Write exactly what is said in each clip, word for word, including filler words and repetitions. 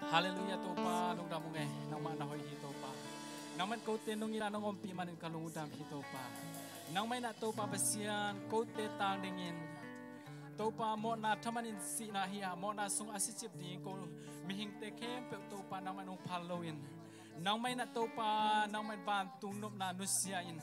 Halleluiah, Topa, lungdam ung e, nangmah na hoih hi, Topa. Nangmah in kote nong it a nong ompih manin ka lungdam hi, Topa. Nangmah in ah, Topa Pasian, kote tang dingin, Topa, mawhna thaman in sihna hi a, mawhna sung a sicip ding ko mihingte khempeuh, Topa, nangmah in hong phal loin, nangmah in ah, Topa, nangmah in vantung nopna nusia in,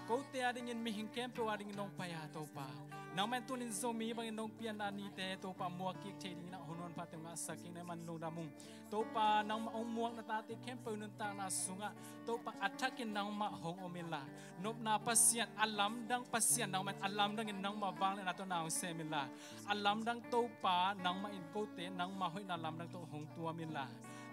kote a dingin, mihing khempeuh a dingin nong pai a, Topa, nangmah in tunin Zomi bangin nong pianna nite, Topa, muak kik thei dingin ah hun honpha teng ngahsak kik na hih man lungdam ung. Topa, nangmah hong muakna tate khempeuh nuntakna sungah, Topa, a thakin nangmah hong om inla, nopna Pasian, a lamdang Pasian, nangmah in a lamdangin nangmah vangliatna tawh na hong sem inla, a lamdang, Topa, nangmah in kote nangmah hoihna lamdang tawh hong tuam inla,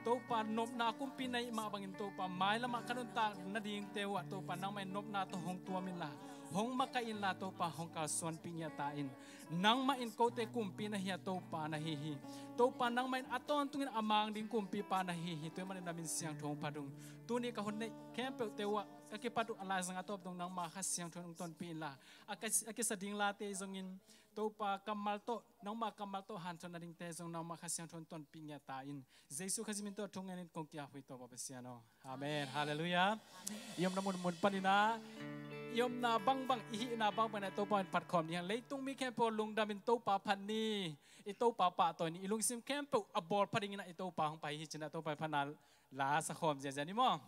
Topa, nopna kumpi na hih mah bangin, Topa, mailamah ka nuntak nadingte uhah, Topa, nangmah in nopna tawh hong tuam inla, hong makaih inla, Topa, hong kalsuanpih ngiat ta in. Nangmah in kote kumpi na hi a, Topa, na hi hi. Topa, nangmah in a tawntungin a mang ding kumpipa na hi hi. Tua ahih manin na min siangtho hong phat ung. Tuni ka hun neih khempeuhte uhah ka kipat uh a, laizang a tawp dong nangmah Kha Siangtho in hong tonpih inla, a ka, a kisa ding late zongin, Topa, kammal tawh, nangmah kammal tawh hanthawn nadingte zong nangmah Kha Siangtho in tonpih ngiat ta in. Jesu Khazih min tawh thu ngenin kong ki-ap uh hi, Topa Pasian aw. Amen. Halleluiah. I omna munmun panin ah, i omna bangbang, i hihna bangbang in ah Topa in phat khawm ni hang. Leitung mi khempeuh lungdamin Topa phat ni. I Topa pahtawi ni. I lungsim khempeuh a bawl pha dingin ah i Topa hong pai hi ci-in ah Topa in phatna la sa khawm ziazia ni maw.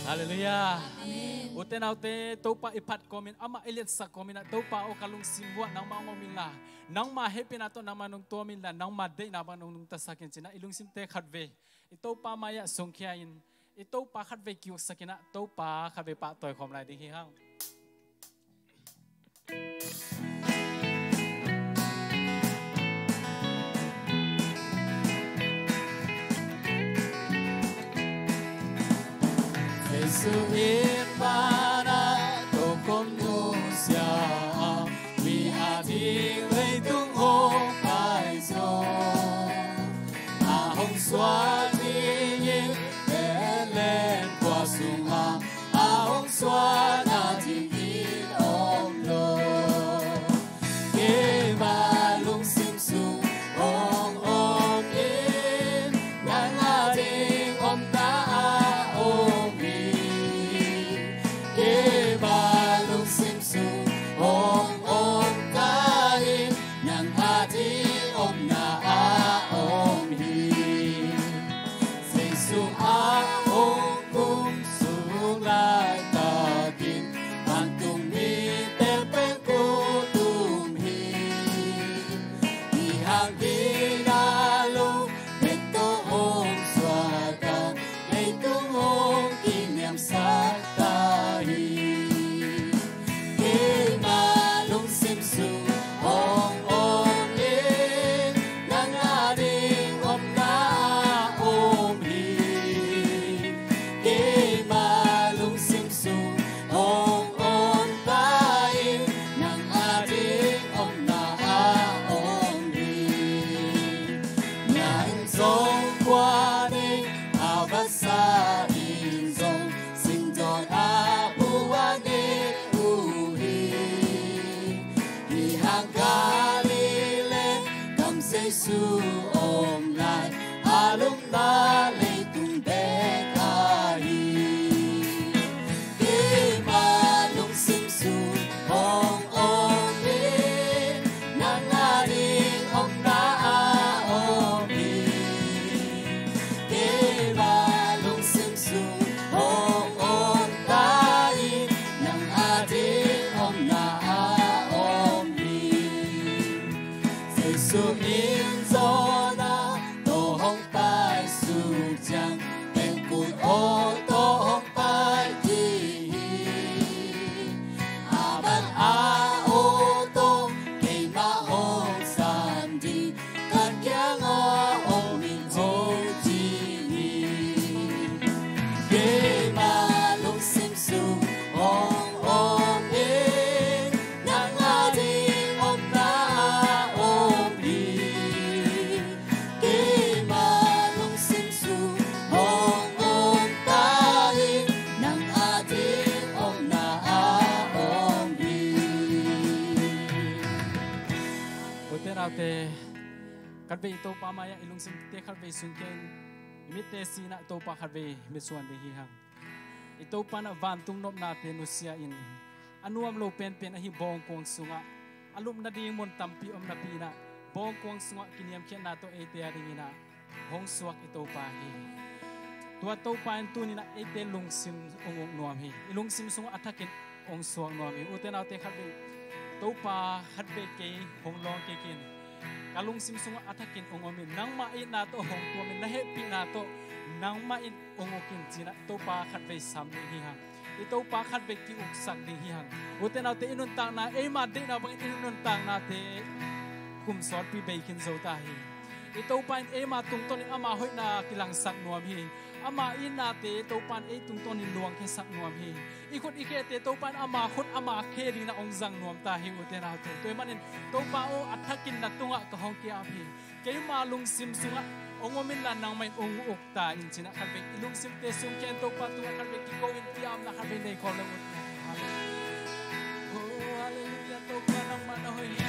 Halleluiah. Amen. Ute naute, Topa i phat kawmin, amah i liatsak kawmin ah, Topa aw, ka lungsim uah nangmah hong om inla, nangmah hehpihna tawh nangmah nong tuam inla, nangmah deihna bang nong nungtasak in ci-in ah i lungsimte khatvei i Topa mai-ah sungkhia in, i Topa khatvei ki-uksak in ah, Topa khatvei pahtawi khawm lai ding hi hang. Jesu in man ah tokhom nusia a, mi ading leitung hong pai zaw. A hong suak dingin Bethlehem khua sungah, a hong suak nadingin om lo. Keima lungsim sung hong om in, nang ading omna a om hi. Keima lungsim sung hong om ta in, nang ading omna a om hi. Vei Topa mai-ah i lungsimte khatvei sungkia-in i mitte si-in ah Topa khatvei mitsuan ding hi hang. I Topa in ah vantung nopnate nusia-in a nuam lo penpen ahi bawngkuang sungah a lupna ding mun tampi om napi-in ah bawngkuang sungah kiniamkhiatna tawh eite a dingin ah hong suak i Topa hi. Tua Topa in tuni-in ah eite lungsim hong uk nuam hi. I lungsim sungah a thakin hong suak nuam hi. Ute naute khatvei Topa khatvei kei hong lawng kik in. Ka lungsim sungah a thakin hong om in. Nangmah itna tawh hong tuam in. Na hehpihna tawh nangmah in hong uk in ci-in ah Topa khatvei sam ding hi hang. I Topa khatvei ki-uksak ding hi hang. Ute naute i nuntakna, eima deihna bangin i nuntaknate kum sawtpi bei khin zo ta hi. I Topa in eima tungtawnin ama hoihna kilangsak nuam hi. Ama itnate Topa in ei tungtawnin luangkhiasak nuam hi. I khut i khete Topa in ama khut ama khe dingin ah hong zang nuam ta hi ute naute. Tua ahih manin Topa aw, a thakin na tungah ka hong ki-ap hi. Keima lungsim sungah hong om inla nangmah in hong uk ta in ci-in ah khatvei i lungsimte sungkia-in Topa tungah khatvei kiko-in ki-apna khatvei nei khawm leng ut. Oh, halleluiah, Topa nangmah na hoih hi.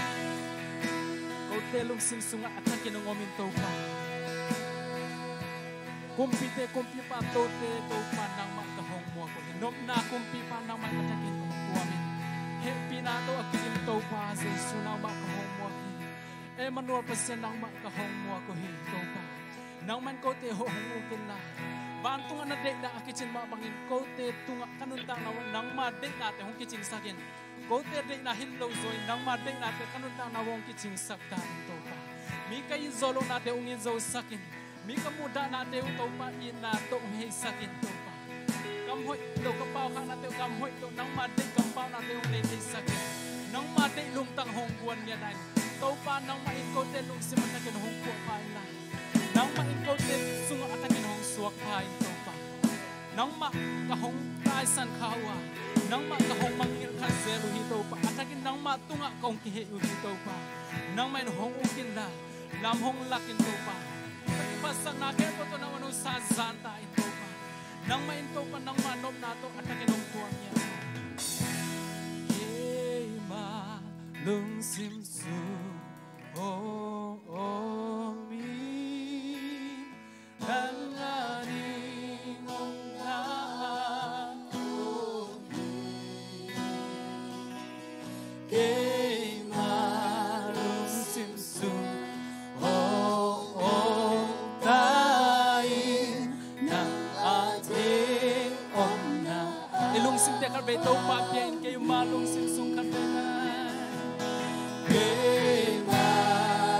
Kote lungsim sungah a thakin hong om in Topa. Kumpite kumpipa Tote Topa nangmah ka hong muak uh hi. Nopna kumpipa nangmah a thakin hong tuam in. Hehpihna tawh a kidim Topa Jesu nangmah ka hong muak hi. Emmanuel Pasian nangmah ka hong muak uh hi Topa. Nangmah in kote hong uk inla, vantungah na deihna a kicin mah bangin kote tungah ka nuntakna uah nangma deihnate hong kicingsak in. Kote deihna hi lo zaw in nangma deihnate ka nuntakna uah hong kicingsak ta in Topa. Mi ka it zawh lohnate hong it zosak in. Mi ka muhdahnate uh Topa itna tawh hong heisak in Topa. Kam hoih lo ka paukhaknate uh kam hoih lo, nangma deih kampaunate hong nei theisak in. Nangma deih lungtang hong guan ngiat in. Topa nangmah in kote lungsim a thakin hong phuahpha inla, nangmah in kote sungah a thakin hong suakpha in Topa. Nangmah ka hong taisan kha uh a, nangmah ka hong mangngilh kha zel uh hi Topa. A thakin nangmah tungah ka hong kihei uh hi Topa. Nangmah in hong uk inla, lam hong lak in Topa. Ka kiphatsakna khempeuh tawh nangmah in hong sazan ta in Topa. Nangmah in Topa nangma nopna tawh a thakin hong tuam ngiat. Keima lungsim sung hong om in, nang a ding omna om hi. Keima lungsim sung hong om ta in, nang a ding omna. I lungsimte khatvei Topa pia in, keima lungsim sung khatvei na. Keima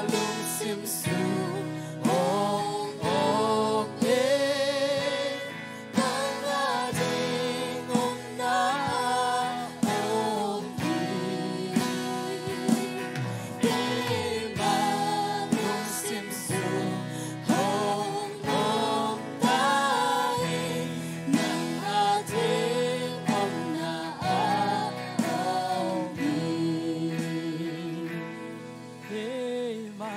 lungsim sung hong om in, nang a ding omna om hi. Keima lungsim sung hong om ta in, nang a ding omna om hi. Keima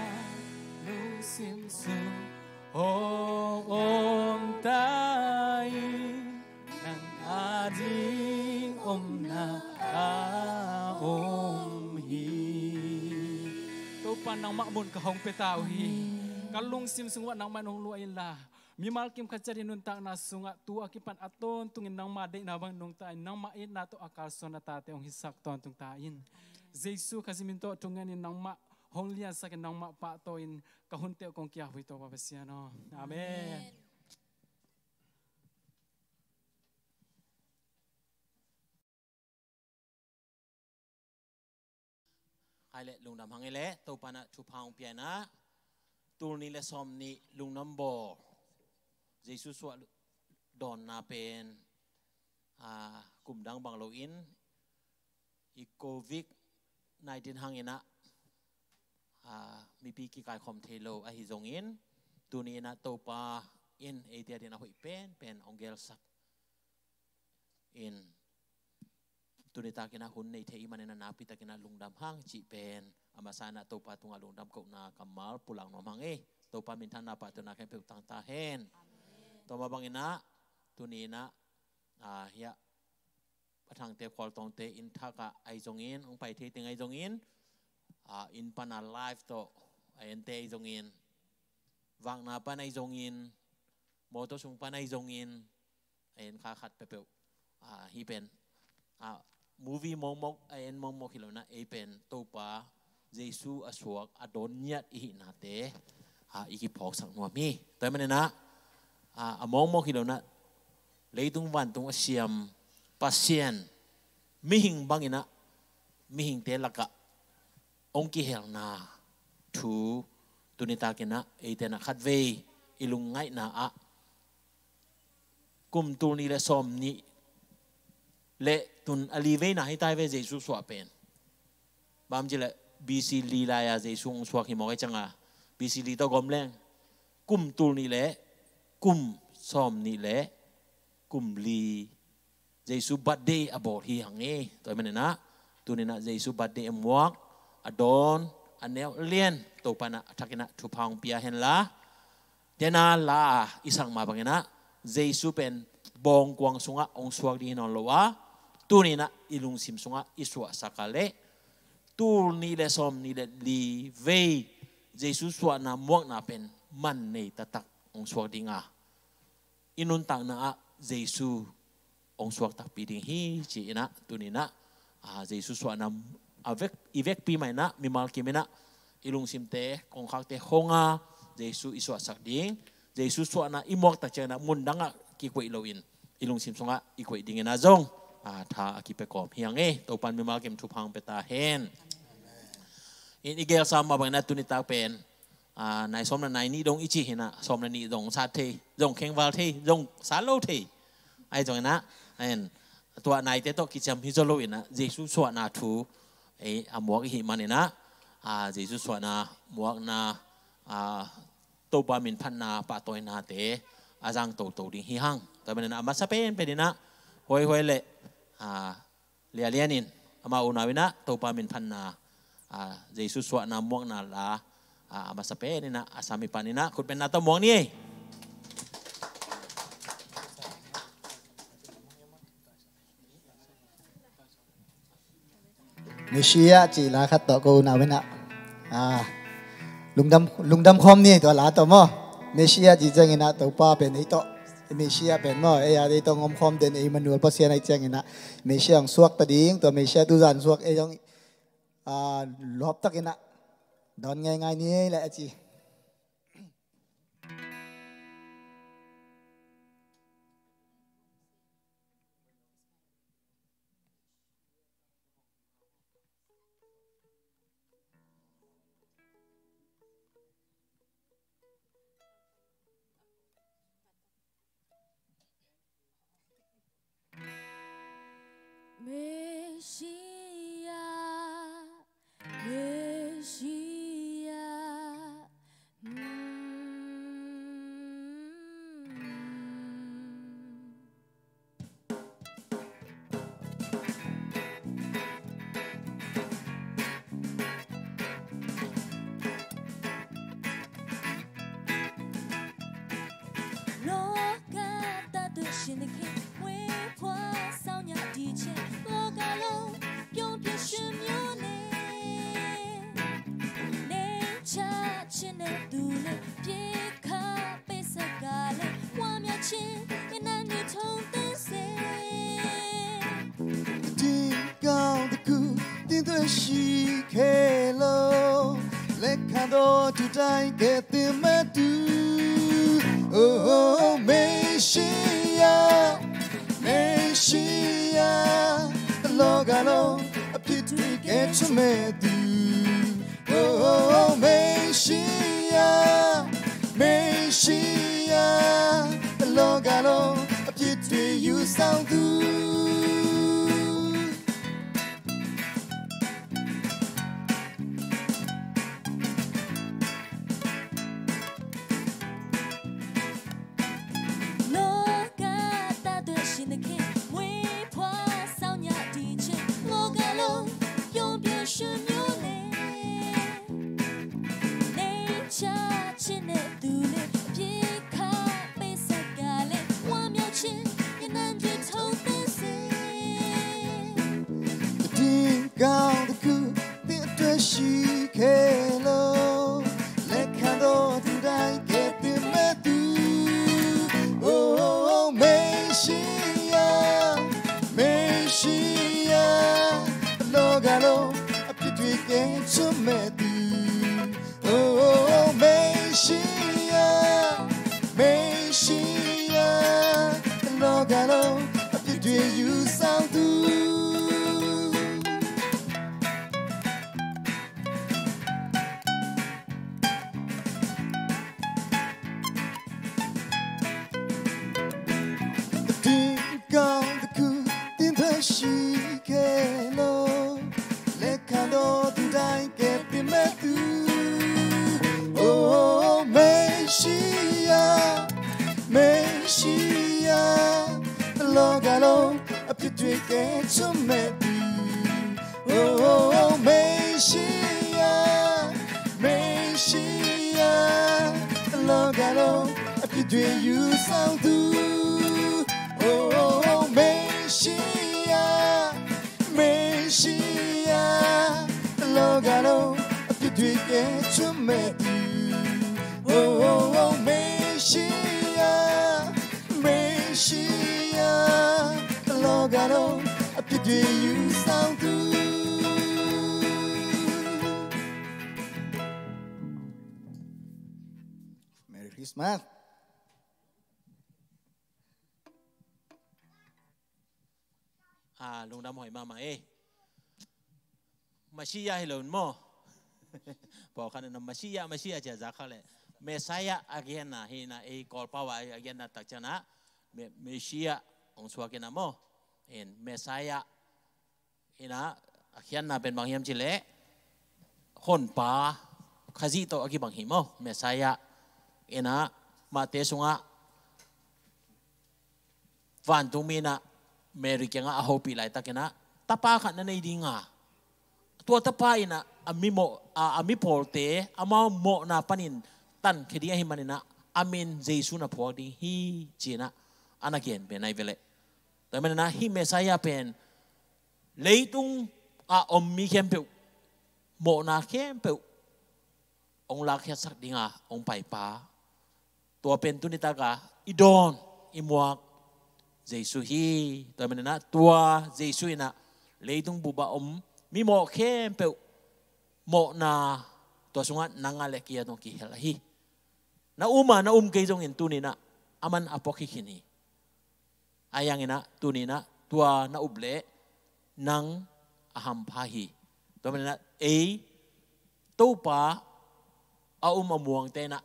lungsim sung hong om ta in, nang a ding omna a om hi. Topa nangmah mun ka hong pia ta uh hi. Ka lungsim sungah nangmah in hong luah inla, mimal kim khat ciat i nuntakna sungah tu a kipan a tawntungin nangma deihna bang nungta in, nangma itna tawh a kalsuan a tate hong hisak tawntung ta in. Jesu Khazih min tawh thungen in nangmah hong liansak in nangmah pahtawi in ka hunte uh kong ki-ap uh hi Topa Pasian aw. Amen. Khai leh lungdam hang ei leh, Topa in ah thupha hong pia in ah, tul nih leh sawm nih lungdam bawl, Jesu suah dawnna pen, ah, kum dang bang lo in, i covid nineteen hangin ah, ah, mipi kikaikhawm thei lo ahi zongin, tuni in ah Topa in eite adingin a hoih penpen hong gelsak in, tuni takin ah hun nei thei i hih manin ah nakpi takin ah lungdam hang cih pen a masa in ah Topa tungah lungdam kohna kammal pulak nuam hang ei. Topa minthanna pahtawina khempeuh tang ta hen. Amen. Tua mah bangin ah tuni in ah, ah, hiah a Thangte Khualtawngte inn thak ah ahi zongin, hong pai thei teng ahi zongin, ah, inn pan a live tawh a ente ahi zongin, vakna pan ahi zongin, mawtaw sung pan ahi zongin, a en kha khat peuhpeuh, ah, hih pen, ah, movie mawkmawk, a en mawkmawk hi lo in ah, ei pen Topa Jesu a suak a dawn ngiat i hihnate, ah, i kiphawksak nuam hi. Tua ahih manin ah, ah, a mawkmawk hi lo in ah, leitung vantung a siam Pasian mihing bangin ah, mihingte lakah hong kihelna thu tuni takin ah eite in ah khatvei i lungngaihna ah kum tul nih le sawm nih le tun a li veina hi ta hi ve, Jesu suah pen. Bang ci leh B C li lai-a Jesu hong suak hi mawk, ahih ciangin B C li tawh gawm leng kum tul nih le kum sawm nih le kum li Jesu birthday a bawl hi hang e. Tua ahih manin ah tuni in ah Jesu birthday a muak, a dawn, a neu a lian, Topa in ah a thakin ah thupha hong pia hen la, tena la i sak mah bangin ah Jesu pen bawngkuang sungah hong suak ding hi nawn lo a, tuni in ah i lungsim sungah i suahsak a leh tul nih le sawm nih le li vei Jesu suahna muakna pen man nei taktak hong suak ding a, i nuntakna ah Jesu hong suak takpi ding hi ci-in ah tuni in ah, ah, Jesu suahna a vek, i vekpi mah in ah mimal kim in ah i lungsimte, kongkhakte hong a, Jesu i suahsak ding, Jesu suahna i muak tak ciangin ah mun dangah kikoih loin i lungsim sungah i koih dingin ah zong, ah, tha a kipia kawm hi hang e. Topa in mimal kim thupha hong pia ta hen. In i geelsa mah bangin ah tuni tak pen, ah, nai sawm le nai nih dong i cih hi in ah, sawm le nih zong sat thei, zong khengval thei, zong sat lo thei. Ahi zongin ah, en, tua naite tawh kiciam hi zaw lo in ah, Jesu suahna thu, eh, a muak i hih manin ah, ah, Jesu suahna muakna, ah, Topa minphatna pahtawinate a zang toto ding hi hang. Tua ahih manin ah a masa penpen in ah, huaihuai le, ah, lianlian in, amah unau in ah Topa minphatna, ah, Jesu suahna muakna la, ah, a masa pen in ah a sam i pan in ah khutbetna tawh muak ni ei. Messiah cih la khat tawh ko unau in ah, ah, lungdam, lungdam khawm ni tua la tawh maw. Messiah cih ciangin ah Topa pen ei tawh, Messiah pen maw, ei a ei tawh hong omkhawm den, Emmanuel Pasian ahih ciangin ah Messiah hong suak ta ding, tua Messiah tuzan suak ei zong, ah, lawp takin ah dawn ngeingai ni ei leh a ci. Messiah, Messiah. Mm. လောကသတ္တရှင်သခင် မွေးဖွားဆောင်ရာဒီချက် လောကလုံး ပြုံးပြရွှင်မျိုးနဲ့ နေချခြင်းနဲ့သူနဲ့ ပြေခပ်ပိတ်ဆို့ကလည်း ဝမ်းမြောက်ခြင်း မျက်နှာမျိုးထုံးသင်းစေ ဒီကောင်းတစ်ခု တင်သွင်းရှိခဲ့လို့ လက်ခံတော်သူတိုင်းကယ်တင်မဲ့သူ Oh, Messiah, Messiah, တစ်လောကလုံး အပြစ်တွေကယ်ထုတ်မဲ့သူ Oh, Messiah, Messiah, တစ်လောကလုံး အပြစ်တွေယူဆောင်သူ လောကသတ္တရှင်သခင် မွေးဖွားဆောင်ရာဒီချက် လောကလုံး ပြုံးပြရွှင် Messiah, Messiah, the Lord God of အပြစ်တွေကယ်ချစ်မဲ့သူ။ Oh, oh, oh, Messiah, Messiah, the Lord God of အပြစ်တွေယူဆောင်သူ။ Oh, oh, oh, Messiah, Messiah, the Lord God of အပြစ်တွေကယ်ချစ်မဲ့သူ။ Oh, oh, oh, Messiah, Messiah, the Lord God of အပြစ်တွေယူဆောင်သူ။ Merry Christmas. Ah, lungdam hoih mahmah ei. Messiah hi lo in maw? Pawlkhat in a Messiah, Messiah ci a zak khak leh Messiah a kihenna hi in a, ei Kawlpau a a kihenna tak ciang a Me-, Messiah hong suak in a maw? In Messiah in a, a khiatna pen bang hiam cih leh Honpa, Khazih tawh a kibang hi maw? Messiah in a, Matthai sungah vantungmi in a Mary kiangah a hopih laitakin a, tapa khat na nei ding a, tua tapa in a, a mi mawh, a, a mi pawlte amau mawhna panin tankhia ding ahih manin a, a min Jesu na phuak ding hi, ci-in a, a na gen pen ahi ve leh. Tua ahih manin a, hih Messiah pen leitung a om mi khempeuh mawhna khempeuh hong lakkhiatsak ding a hong paipa, tua pen tuni tak a i dawn i muak Jesu hi. Tua ahih manin a, tua Jesu in a leitung bup a om mi mawh khempeuh mawhna, tua sungah nang a le kei a dong kihel ahi. Na um a na um kei zongin tuni in a, aman a puak hi khin hi. Ahi zongin a, tuni in a, tua na up leh nang a hampha hi. Tua ahih manin a, ei Topa a um a muangte in a,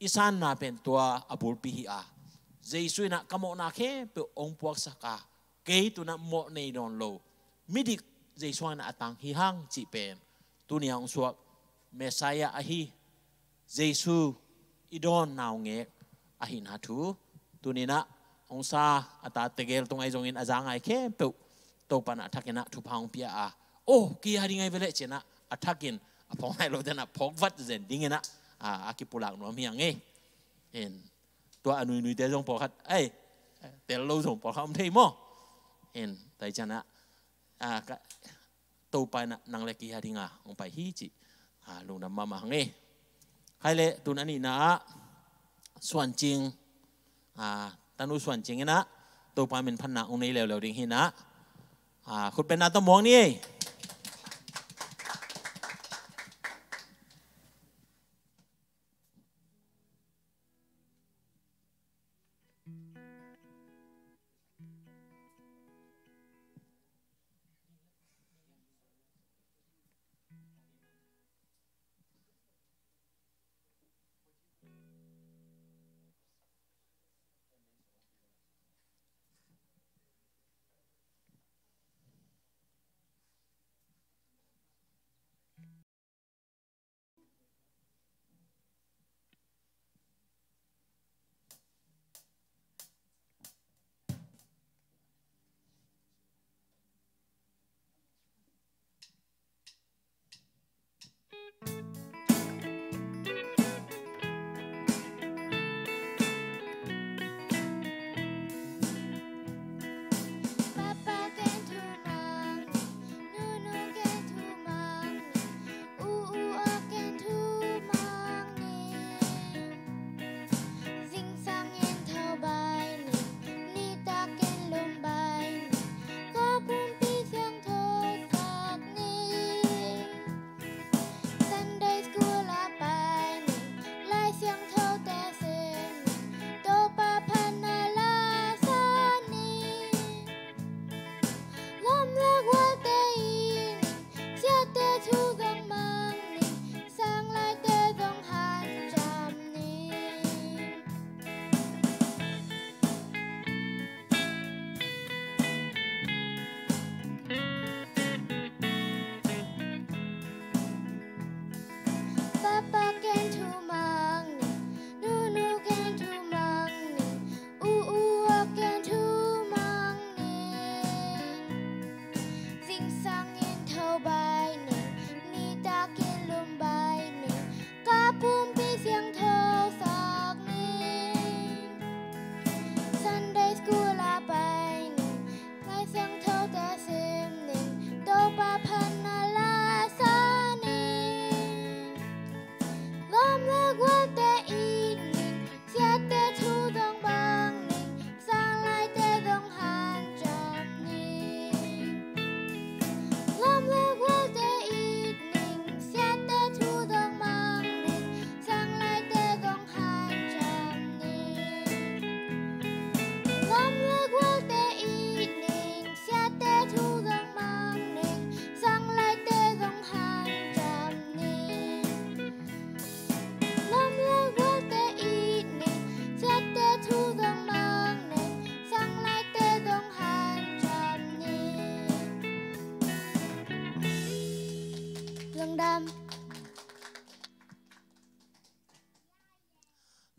i sanna pen tua a bulpi hi a, Jesu in a ka mawhna khempeuh hong puaksak a, kei tu in a mawh nei nawn lo midik Jesu hangin a tang hi hang cih pen tuni a hong suak Messiah ahi Jesu i dawn naungek ahihna thu tuni in a hong sa a ta tegel tung ahi zongin a za ngai khempeuh Topa in a thakin a thupha hong pia a, oh, kei a ding ahi ve leh ci-in a, a thakin a phawk nai lote in a phawk vat zen dingin a, a, a kipulak nuam hi hang ei. In, tua a nuinuite zong pawlkhat, ei, tel lo zong pawlkhat om thei maw? In, tua hi ciang a, a, ka, Topa in a nang le kei a ding a hong pai hi cih, a, lungdam mahmah hang ei. Khai leh tun a nihna ah Suan Cing, a, tanu Suan Cing in a Topa min phatna hong nei leuleu ding hi in a, a, khutbetna tawh muak ni ei.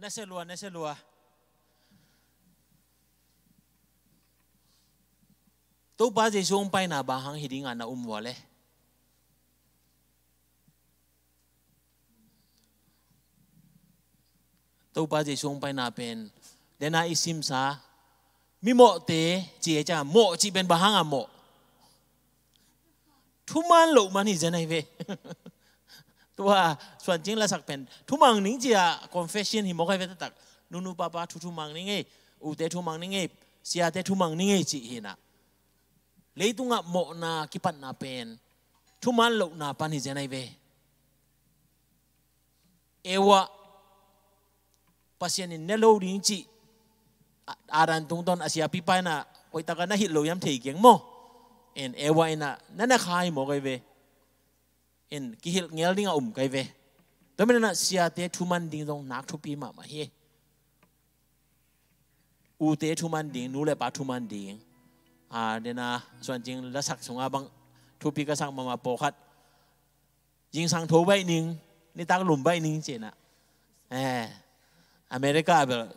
Nasia lua, nasia lua. Topa Jesu hong paina bang hang hi ding a na um ua le? Topa Jesu hong paina pen, dena i simsa, mimawhte ci e cia, mawh cih pen bang hang a mawh? Thuman loh man hi zen ahi ve. Tua Suancing lasak pen, thumang ning cia confession hi mawk ahi ve taktak. Nunu papa thu thumang ning ei, ute thumang ning ei, siate thumang ning ei cih hi na. Leitungah mawhna kipatna pen thuman lohna pan hi zen ahi ve. Eva, Pasian in ne lo ding cih, a, Adam tungtawn a siapipa in a koitak a na hilh lo hiam thei keng maw? En, Eva in a na ne kha hi mawk ahi ve. En, kihilh ngel ding a um kei ve. Tua manin a siate thuman ding zong nak thupi mahmah hi. Ute thuman ding, nu le pa thuman ding. A, dena Suancing lasak sunga bang thupi ka sak mahmah pawlkhat. Zingsang tho baih ning, nitak lum baih ning ci na. Eh, America bel,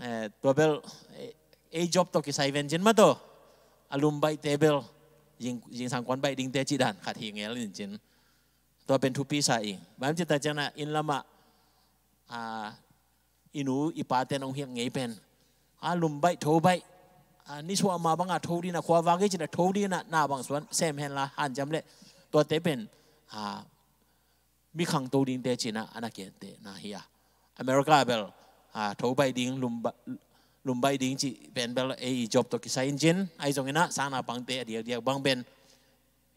eh, tua bel, eh, ei job tawh kisai ven cin mah tawh. A lum baihte bel, zing, zingsang kuan baih dingte cih dan khat hi ngel in cin. Tua pen thupi sa ing. Bang ci ta ciang na inn lamah, a, i nu i pate nong hilh ngei pen, a, lum baih, tho baih, a, nisuah ma banga tho ding a, khua vak i cin a tho ding a, na bang suan sem hen la hanciam leh, tuate pen, a, mi khangto dingte cin a, a na kente na hi a. America bel, a, tho baih ding, lum ba-, lum baih ding cih pen bel ei i job tawh kisai in cin, ahi zongin a, sang naupangte a diakdiak bang pen,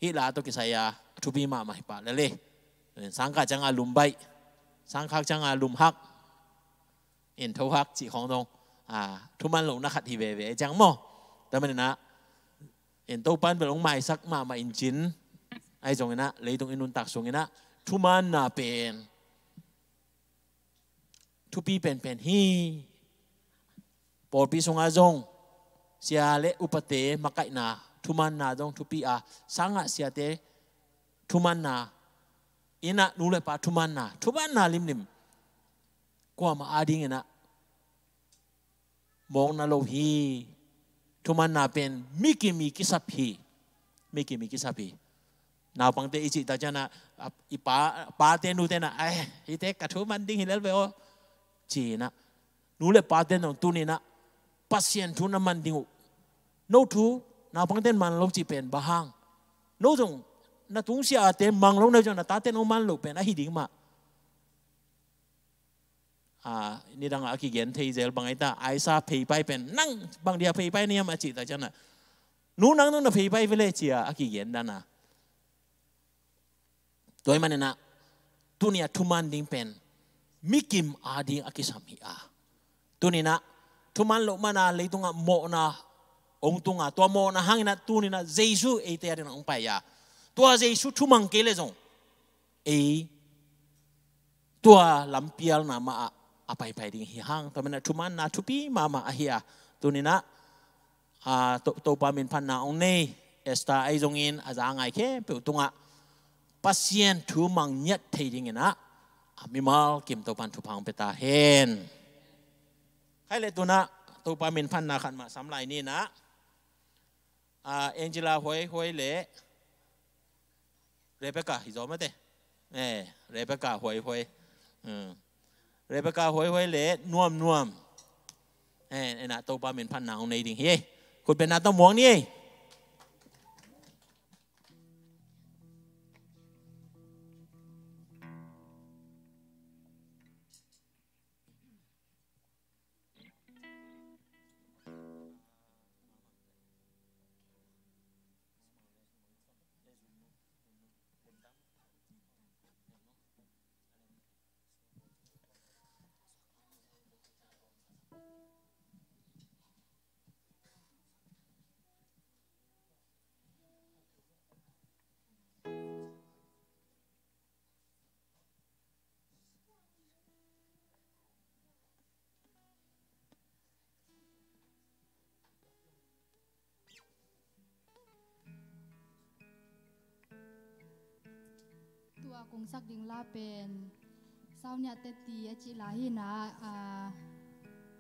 hih la tawh kisai a thupi mahmah hi pah lel e. Sangkah ciang a lum baih, sangkhak ciang a lum hak, in tho hak cih khawng dong, a, thuman lohna khat hi veve ciang maw? Tua manin a, in Topa in bel hong maisak mahmah in cin, ahi zongin a, leitung i nuntak sungin a, thumanna pen thupi penpen hi. Pawlpi sungah zong sia le upate makaihna, thumanna zong thupi a, sangah siate thumanna, inn ah nu le pa thumanna, thumanna limlim kuamah adingin ah mawkna lo hi. Thumanna pen mikim i kisap hi. Mikim i kisap hi. Naupangte i cih tak ciangin ah, a, i pa, pate nute in ah, "Ai, hihte ka thu man ding hi lel ve aw," ci-in ah, nu le pate in zong tuni-in ah Pasian thu na man ding uh. No thu naupangte in man lo cih pen bang hang? No zong na tungsiahte mang lo na zong na tate in hong man loh pen ahi ding mah. A, nidang a kigen thei zel bang ahi ta, Aisa pheipai pen, "Nang bang dia pheipai na hiam?" a cih tak ciangin ah, "Nu, nang zong na pheipai ve leh," ci-a a kigen dan a. Tua ahih manin ah, tuni a thuman ding pen mikim ading a kisam hi a. Tuni-in ah thuman loh man a leitungah mawhna hong tung a, tua mawhna hangin ah tuni-in ah Jesu eite adingin ah hong pai a. Tua Jesu thumang kei leh zong ei tua lampialna mah ah a paipai ding hi hang. Tua manin ah thumanna thupi mahmah ahi a. Tuni-in ah, a, To-, Topa minphatna hong nei Esther ahi zongin a za ngai khempeuh tungah Pasian thu mang ngiat thei dingin ah, a, mimal kim Topa in thupha hong pia ta hen. Khai leh tu-in ah Topa minphatna khat mah sam lai ni-in ah, a, Angela Huai Huai le Rebecca hi zaw mate. Eh, Rebecca Huai Huai. Hmm. Rebecca Huai Huai le Nuam Nuam. Eh, en ah Topa minphatna hong nei ding hi. Khut beng na tawh muang ni. Tua kong sak ding la pen Sauniah teti a cih la hi na, ah,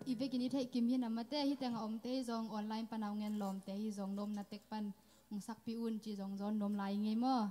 i vekin i theih kim hi na mate, hi teng a omte hi zong online pan a hong en lawmte hi zong lawmna tek pan hong sakpih un ci zong zawn nuam lai ngei maw?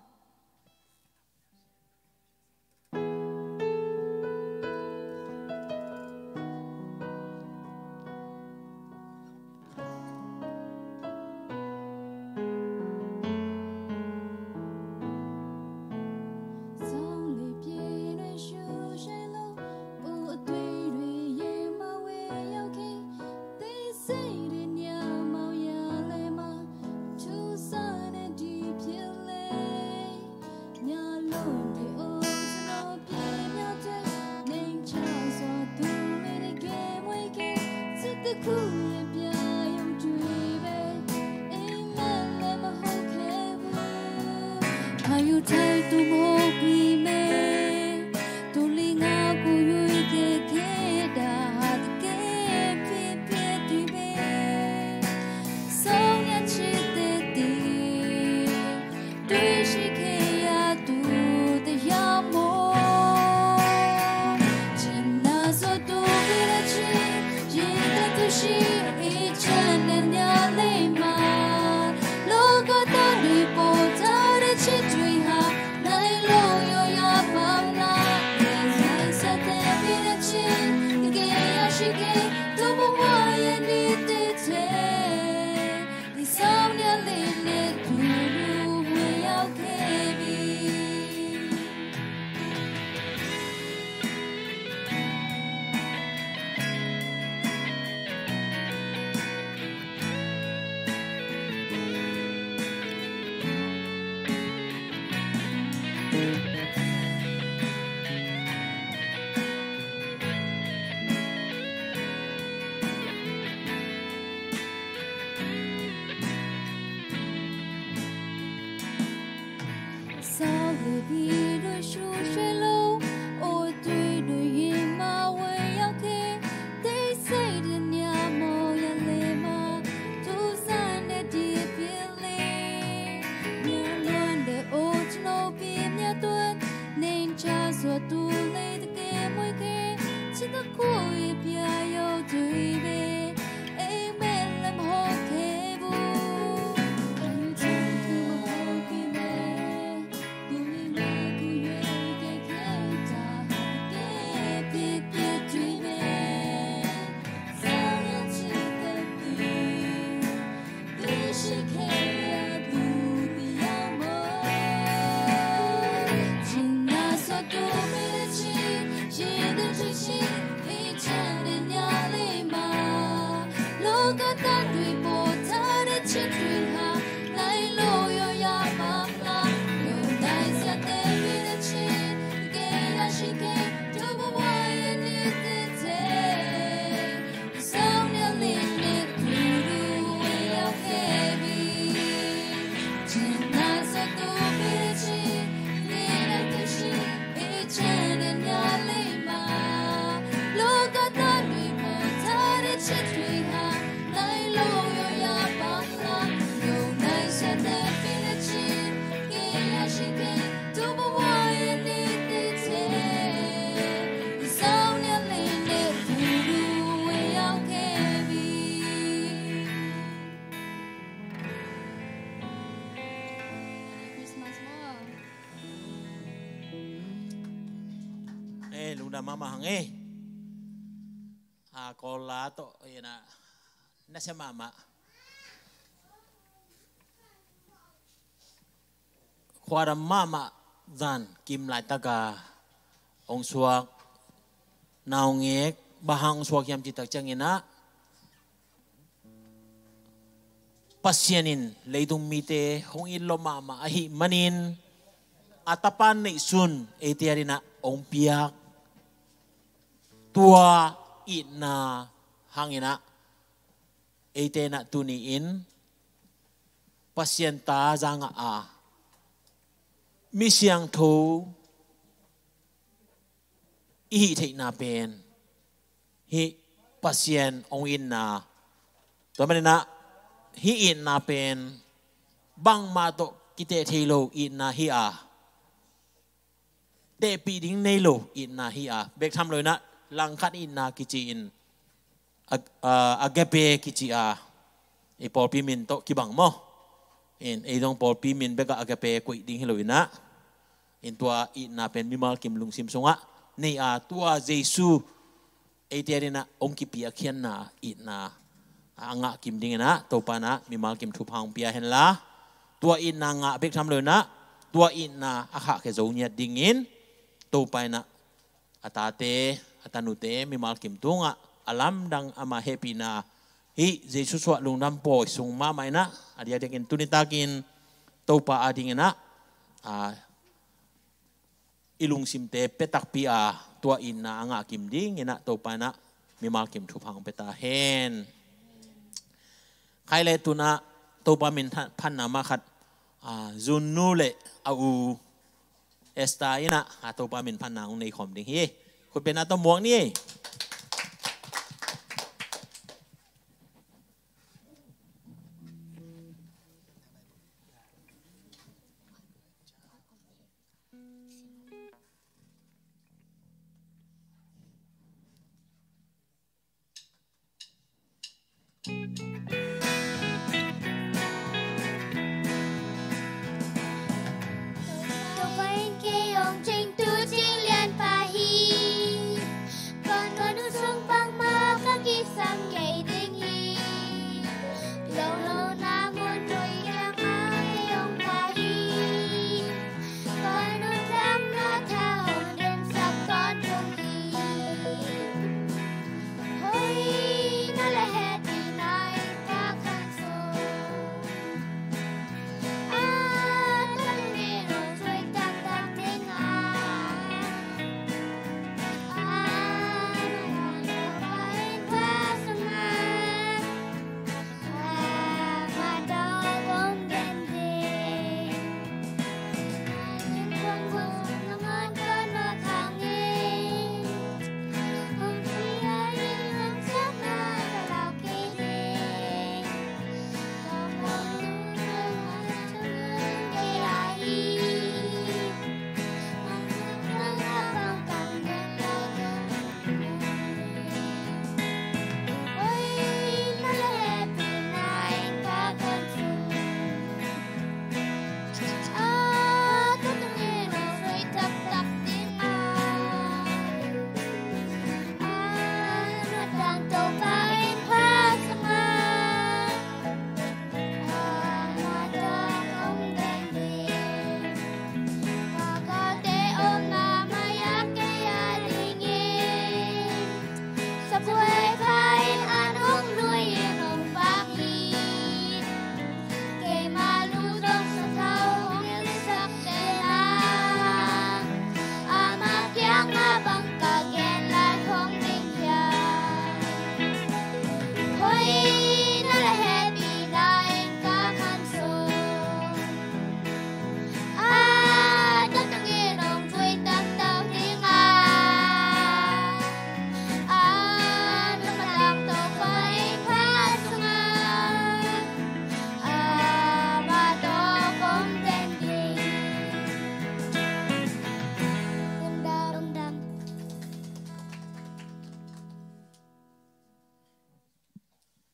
Eh, lungdam mahmah hang eh. A, Kawl la tawh, ina, nasia mahmah. Khuadam mahmah zan kim laitaka hong suak naungek, bang hang hong suak hiam cih tak ciangin ah, Pasian in leitung mite hong it lawh mahmah ahih manin, a Tapa neihsun eite adingin ah hong piak. Tua itna hangin ah, eite in ah tuni-in Pasian ta za ngah a, mi siangtho i hih theihna pen, hih Pasian hong itna, tua manin ah hih itna pen bangmah tawh kiteh thei lo itna hi a, tehpih ding nei lo itna hi a, bek tham lo inah langkhat itna kici in a, a, agape kici a, i pawlpi min tawh kibang maw? In ei zong pawlpi min bekah agape koih ding hi lo inah, in tua itna pen mimal kim lungsim sungah nei a, tua Jesu eite adingah hong kipiakkhiatna itna a ngah kim ding inah Topa inah mimal kim thupha hong pia henla, tua itna ngah bek tham lo inah tua itna a khahkhia zo ngiat dingin Topa inah a tate, a tanute mimal kim tungah a lamdang ama hehpihna hih Jesu suah lungdam pawi sung mahmah inah a diakdiakin tuni takin Topa ading inah, a, i lungsimte pia takpi a, tua itna a ngah kim ding inah Topa inah mimal kim thupha hong pia ta hen. Khai le tunah Topa min pha-, phatna mah khat, a, Zunnu le a u Esther inah, a, Topa min phatna hong nei khawm ding hi. Khutbetna tawh muak ni. Topa in kei hong cingtu cing lianpa hi. Kong kong sung bangmah ka kisam kei ding hi. Lawng lo na mun nui kiang a kei hong pha hi. Kong nung tang na tha hong den sak kong tung hi.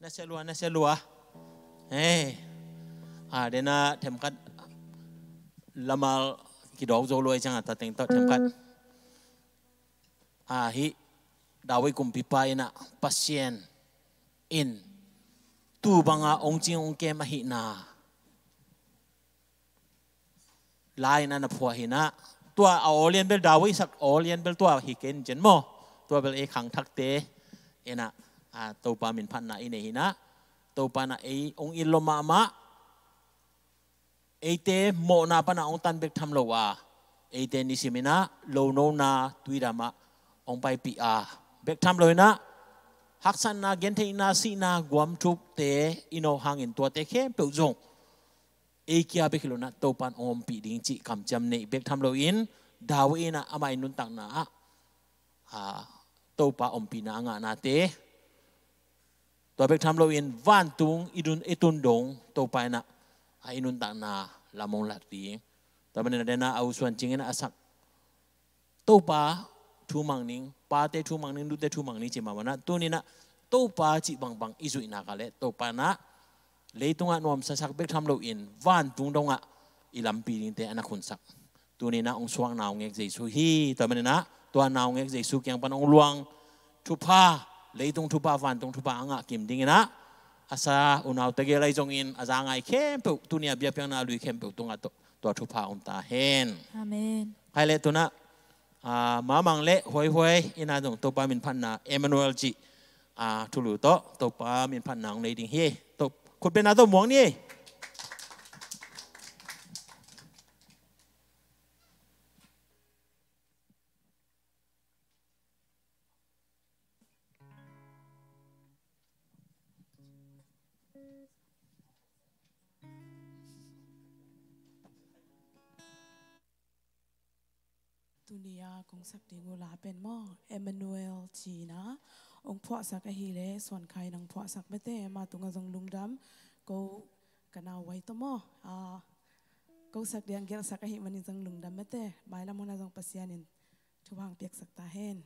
Na sia lua, na sia lua. Hei. A, dena themkhat lamal kidawk zo lua i ciangah ta teng tawh themkhat. A, hih David kumpipa inah Pasian in tu banga ong cing ong kem ahihna lai-in a na phuah hinah, tua a aw lian bel David sak aw lian bel tua hi ken cen maw? Tua bel ei khangthakte inah, a, Topa min phatna i nei hinah, Topa inah ei ong it lo mahmah, eite mawhna pana ong tan bek tham lo a, eite nisim inah lonona tuidamah ong paipih a, bek tham lo inah haksatna, gentheihna, sihna, guamthukte i nawk hangin tuate khempeuh zong ei kia bek hi lo inah Topa in ong ompih ding cih kamciam neih bek tham loin, David inah amah i nuntakna ah, a, Topa ompihna a ngahnate, tua bek tham loin vantung i dun, i tun dong Topa inah, a, i nuntakna lam ong lak ding. Tua manin a dena a u Suan Cing inah a sak Topa thu mang ning, pate thu mang ning, nute thu mang ning ci mah banah, tuni-in ah Topa cih bangbang i zuihna ka leh, Topa in ah leitungah nuamsasak bek tham loin vantung dongah i lampi dingte a na khunsak. Tuni-in ah hong suak naungek Jesu hi. Tua manin ah tua naungek Jesu kiang pan hong luang thupha, leitung thupha, vantung thupha a ngah kim dingin ah a sa unau tegel ahi zongin a za ngai khempeuh, tuni a biakpiakna lui khempeuh tungah tua, tua thupha om ta hen. Amen. Khai leh tu-in ah, ah, Mamang le Huaihuai in ah zong Topa minphatna Emmanuel cih, ah, thulu tawh Topa minphatna hong nei ding hi. Topa khutbetna tawh muang ni. Tuni a kong sak ding uh la pen maw, Emmanuel ci-in ah hong phuahsak ahih leh, Suan Khai in hong phuahsak mate, mah tungah zong lungdam. Ko ka nau Huai tawh maw, ah, ko sak ding gelhsak ahih manin zong lungdam mate. Mailam hun ah zong Pasian in thupha hong piaksak ta hen.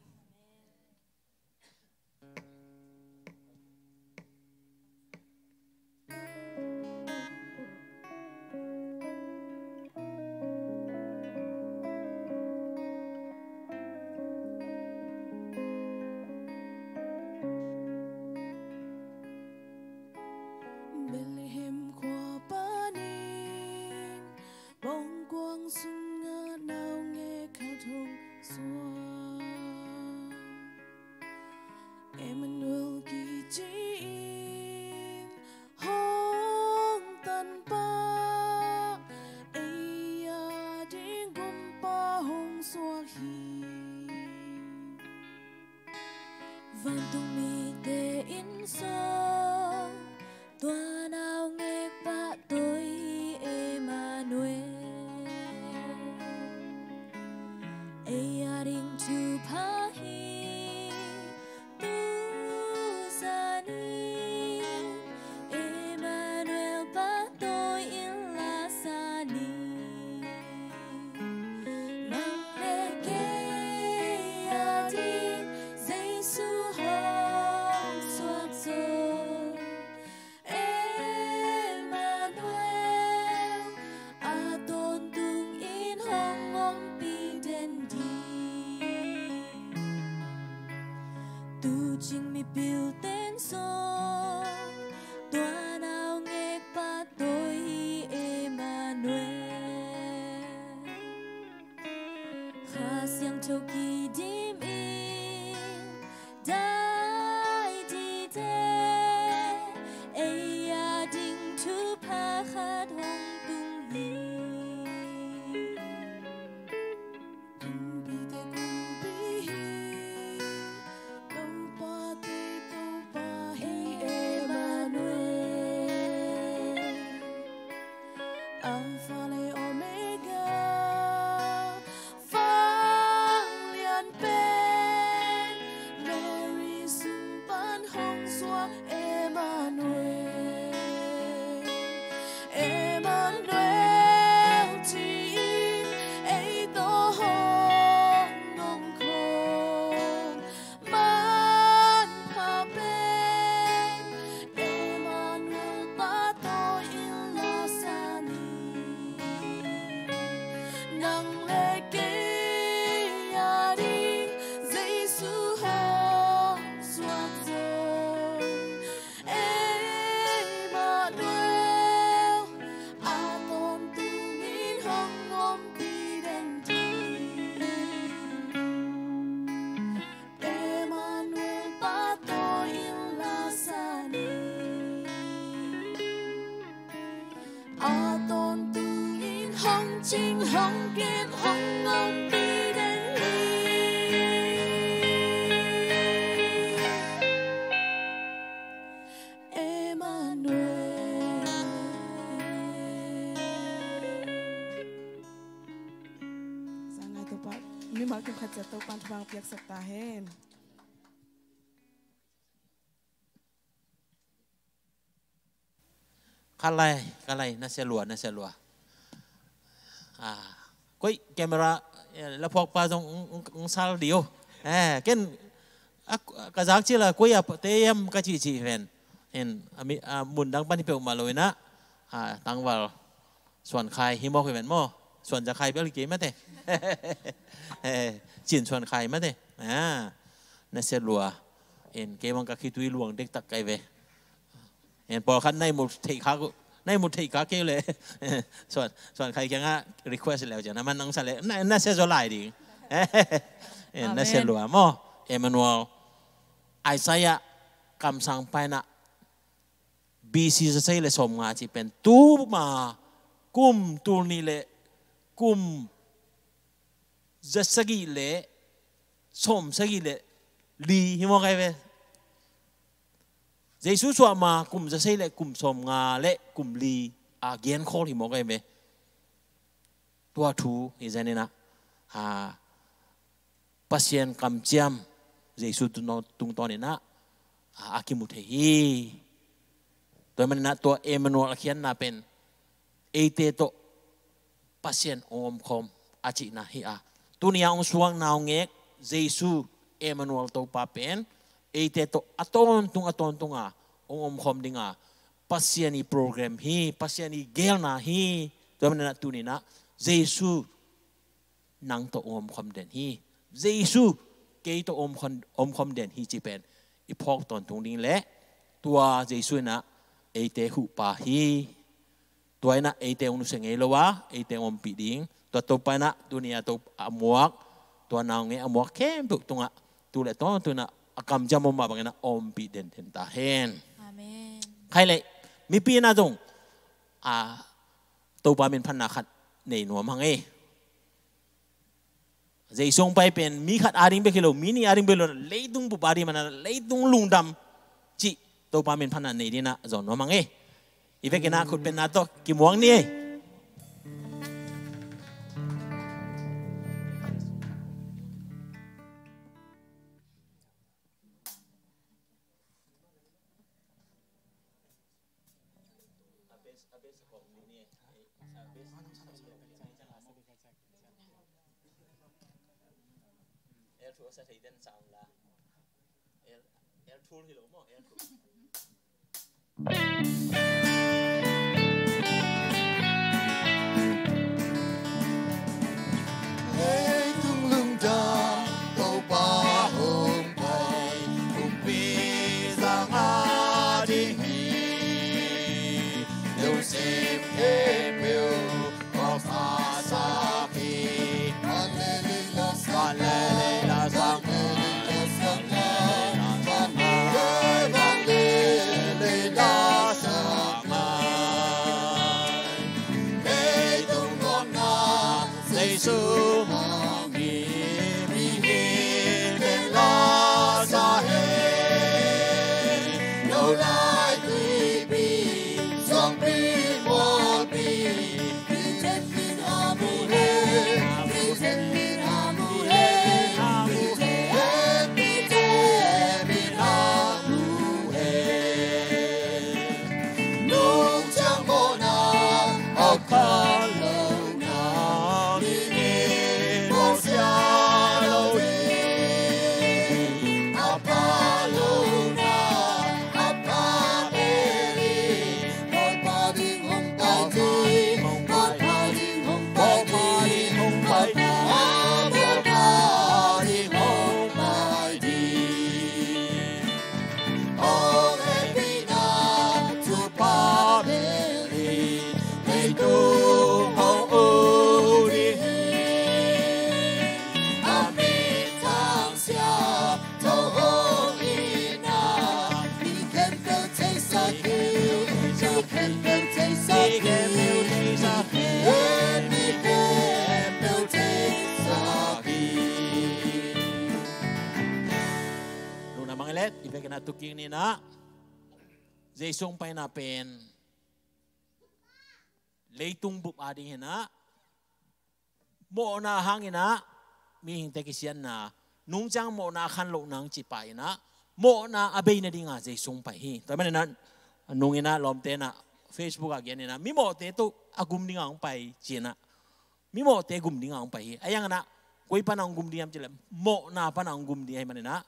Bethlehem khua panin pawngkuang sungah naungek khat hong suak. Emmanuel kici in hong tanpa, ei a ding gumpa hong suak hi. Vantung mite in sawm, tua naungek pahtawi Emmanuel. Ei a ding thupha hi, tu zan in Emmanuel pahtawi in la sa ni. Nang le kei a ding Jesu hong suak zo. Emmanuel, a tawntung in hong ompih den ding. Tu cing mipilte'n zong tua naungek pahtawi hi. Emmanuel, Kha Siangtho kidim in dai dide, ei a ding thupha khat hong tung hi. Kumpite Kumpi hi, Topate Topa hi. Emmanuel, Alpha le Omega, vanglian pen Mary sung pan hong suak. Emmanuel, Emmanuel ci-in ei tawh hong om khawm, manpha pen Emmanuel pahtawi in la sa ni. Nang le kei a ding Jesu hong suak zo. Emmanuel, a tawntung in hong ompih den ding. Emmanuel pahtawi in la sa ni. A tawntung in hong cing hong kem hong ompih den hi. Emmanuel. Za ngai Topa, mimal kim khat ciat Topa'n thupha hong piaksak ta hen. Ka lai, ka lai, na sia lua, na sia lua. Ah, Koi camera, eh, la phuakpa zong ung, ung, ung sal dih o. Eh, ken, a, ka zak cil a koi a te hiam ka cihcih ven. Hen, a mi, a mundang pan hi peuhmah lo inah, a, tangval suan khai hi mawk hi ven maw. Suan za khai bel hi kei mate. Eh, cin suan khai mate. Ah, na sia lua. En, kei bang ka khitui luang dektak kai ve. En, pawlkhat nai mu thei kha ku, nai mu thei kha kei le. Suan, suan khai kiangah request leu ciang, na man ang sa le, na, na sia zaw lai ding. En, na sia lua maw. Emmanuel. Isaiah kamsang paina B C zasei le sawm nga cih pen tuma kum tul nih le kum zasagih le sawm sagih le li hi mawk ai ve. Jesu suah ma kum zasei le kum sawm nga le kum li a genkhawl hi mawk ai ve. Tua thu hi zaninah, a, Pasian kamciam Jesu tungtawn inah, a, a kimu thei hi. Tua maninah tua Emmanuel a khiatna pen eite tawh Pasian hong omkhawm a cihna hi a. Tuni a hong suak naungek Jesu Emmanuel Topa pen eite tawh a tawntung a tawntung a hong omkhawm ding a Pasian i program hi, Pasian i geelna hi. Tua maninah tuninah Jesu nang tawh hong omkhawm den hi. Jesu kei tawh omkhawm, omkhawm den hi cih pen i phawk tawntung ding le tua Jesu inah eite huhpa hi. Tua inah eite hong nusia ngei lo a, eite hong ompih ding. Tua Topa inah tuni a Topa a muak, tua naungek a muak khempeuh tungah tu le tawntung inah a kamciam om mah banginah ompih denden ta hen. Amen. Khai le mipi inah zong, a, Topa minphatna khat nei nuam hang ei. Jesu hong pai pen mi khat ading bek hi lo, mi nih ading bek hi lo, leitung bup ading mana, leitung lungdam cih Topa minphatna nei dinah zawn nuam hang ei. I vekinah khutpetna tawh kimuang ni ei. Leitung lungdam Topa hong pai, kumpi zang a ding hi. Lungsim khempeuh kawksa sak hi. Van le lei la sak hi. Van le lei la sak hi. Van le lei la sak hi. Leitung gawmna Jesu hong hi, mihing teng la sa hen. Lo lai tuipi, suangpi mualpi, mi teng min a mu hen, mi teng min a mu hen, mi teng, mi teng min a mu hen. Nungciang mawhna a khan lohna, mi in mawhsia lo hi. A pha lohna a pha bel hi. Bawipa ding hong pai ding, Bawipa ding hong pai ding, Bawipa ding hong pai ding. Hong hehpihna thupha bel hi, leitung hong ut ding hi. A mithang siam tho hong itna, mi khempeuh theisak hi, mi khempeuh theisak hi, mi khempeuh theisak hi. Lungdam hang ei le, i vekinah tu kik ni inah. Jesu hong paina pen leitung bup ading hi inah, mawhna hang inah mihingte kisiatna, nungciang mawhna a khan loh nang cih pah inah, mawhna a bei nadinga Jesu hong pai hi. Tua maninah nung inah lawmte inah Facebook ah gen inah, mi mawhte tawh a gum dinga hong pai ci inah mimawhte gum dingah hong pai hi. Ahi hangin ah koi pana hong gum ding hiam cih leh mawhna pana hong gum ding ahih manin ah,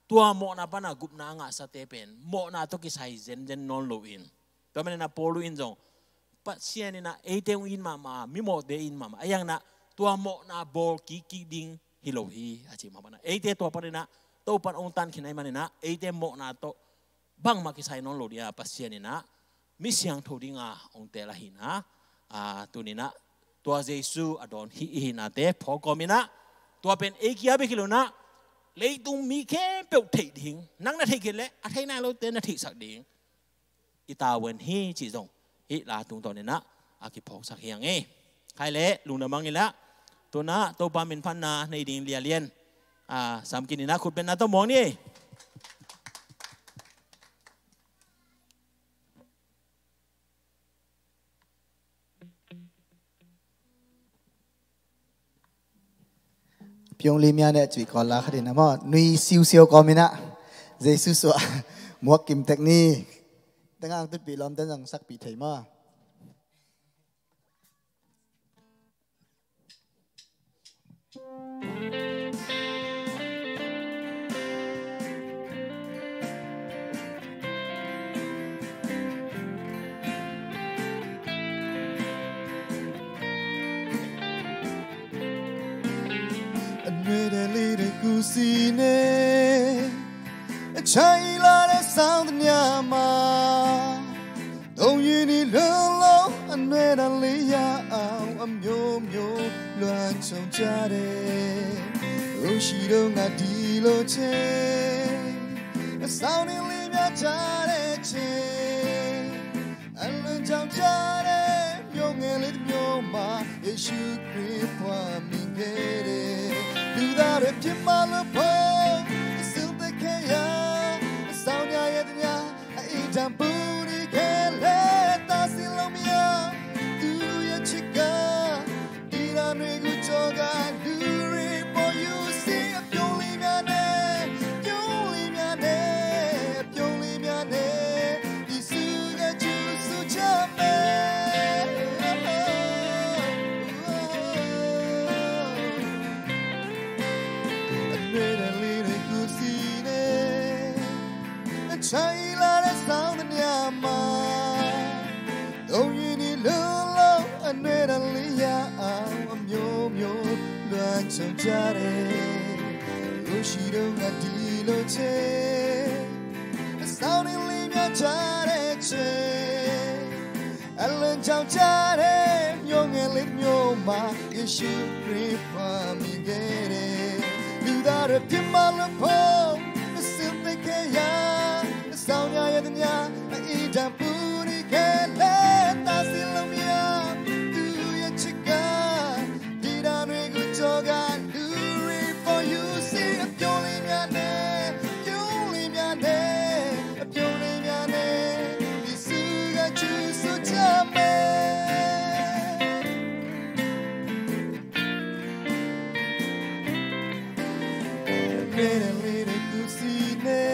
tua mawhna pana gupna a ngahsate pen mawhna tawh kisai zenzen nawn lo in, tua manin ah Paul in zong Pasian in ah eite hong it mahmah a, mimawhte it mahmah. Ahi hangin ah tua mawhna bawl kikkik ding hi lo hi a ci mahmah in ah, eite tua panin ah Topa'n hong tankhin ahih manin ah eite mawhna tawh bangmah kisai nawn lo ding a, Pasian in ah mi siangtho dingah hong teel ahih manin ah, tuni-in ah tua Jesu a dawn hih i hihnate phawk kawmin ah, tua pen ei kia bek hi lo-in ah, leitung mi khempeuh theih ding, nang na theih kei leh a thei nai lote na theihsak ding, i tavuan hi cih zong hih la tungtawnin ah a kiphawksak hi hang e. Khai leh lungdam hang in ah, tu-in ah Topa min phatna nei ding Lia Lian, a, samkinin ah khutbetna tawh muang ni. Piong limia ne cui ko la khatin a maw, nui siusiau kawmin ah Jesu suah muak kim tek ni. Tangah tutpih lawmte zong sakpih thei maw? Anwedali de kusine, achaila de sang de nyama. တောင်ရင်တွေလွတ်လို့ အနွေတလေးရအောင် အမျိုးမျိုးလွှမ်းခြုံကြတယ်။ အိုးရှိတော့ ငါဒီလိုချင် အဆောင်တွေလေးများကြတဲ့ချင် အလွန်ကြောင်ကြတဲ့ မျိုးငယ်လေးတစ်မျိုးမှာ ယေရှုခရစ်ဖွားမြင်ခဲ့တယ်။ လူသားတွေဖြစ်မှလို့ဖို့ အစုံသက်ခဲ့ရာ အဆောင်ညရဲ့တည အအိမ်တံပူတွေခဲလဲ တားဆီးလို့မရ သူ့ရဲ့ချစ်က ဒီတာတွေကိုကြော်ကာ လူတွေပေါ်ယူစီ အပြုံးလေးများနဲ့ ပြုံးလေးများနဲ့ ပြုံးလေးများနဲ့ ဒီစုကကျူစုချမယ်။ အနွေတလေးတွေကူစီနဲ့ အချိုင်လာတဲ့ဆောင်သမျှမှာ သုံးရင်းနေလုံးလုံး အနွေတလေးရအောင် အမျိုးမျိုးလွှမ်းခြုံကြတယ်။ ကိုရှိတော့ ငါဒီလိုချင် အဆောင်နေလေးများကြတဲ့ချင် အလွန်ကြောင်ကြတဲ့ မျိုးငယ်လေးတစ်မျိုးမှာ ယေရှုခရစ်ဖွားမြင်ခဲ့တယ်။ လူသားတွေဖြစ်မှလို့ဖို့ မစင်သိခဲ့ရ အဆောင်ရရဲ့တည အအိမ်တံပူတွေခဲလဲ တားဆီးလို့မရ သူ့ရဲ့ချစ်က ဒီတာတွေကိုကြော်ကာ လူတွေပေါ်ယူစီ အပြုံးလေးများနဲ့ ပြုံးလေးများနဲ့ အပြုံးလေးများနဲ့ ဒီစုကကျူစုချမယ်။ အနွေတလေးတွေကူစီနဲ့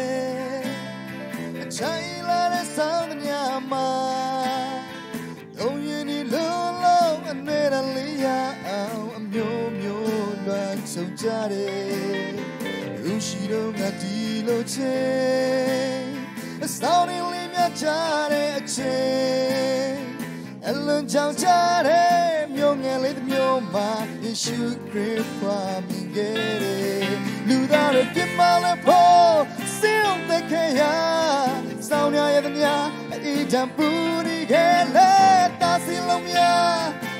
အချိုင်လာတဲ့ဆောင်သမျှမှာ သုံးရင်းနေလုံးလုံး အနွေတလေးရအောင် အမျိုးမျိုးလွှမ်းခြုံကြတယ်။ လူရှိတော့ ငါဒီလိုချင် အဆောင်နေလေးများကြတဲ့အချိန် အလွန်ကြောင်ကြတဲ့ မျိုးငယ်လေးတစ်မျိုးမှာ ယေရှုခရစ်ဖွားမြင်ခဲ့တယ်။ လူသားတွေဖြစ်မှလည်းဖို့ စင်သက်ခဲ့ရ ဆောင်ရရဲ့သမျှ အအိမ်တံပူတွေခဲလဲ တားဆီးလို့မရ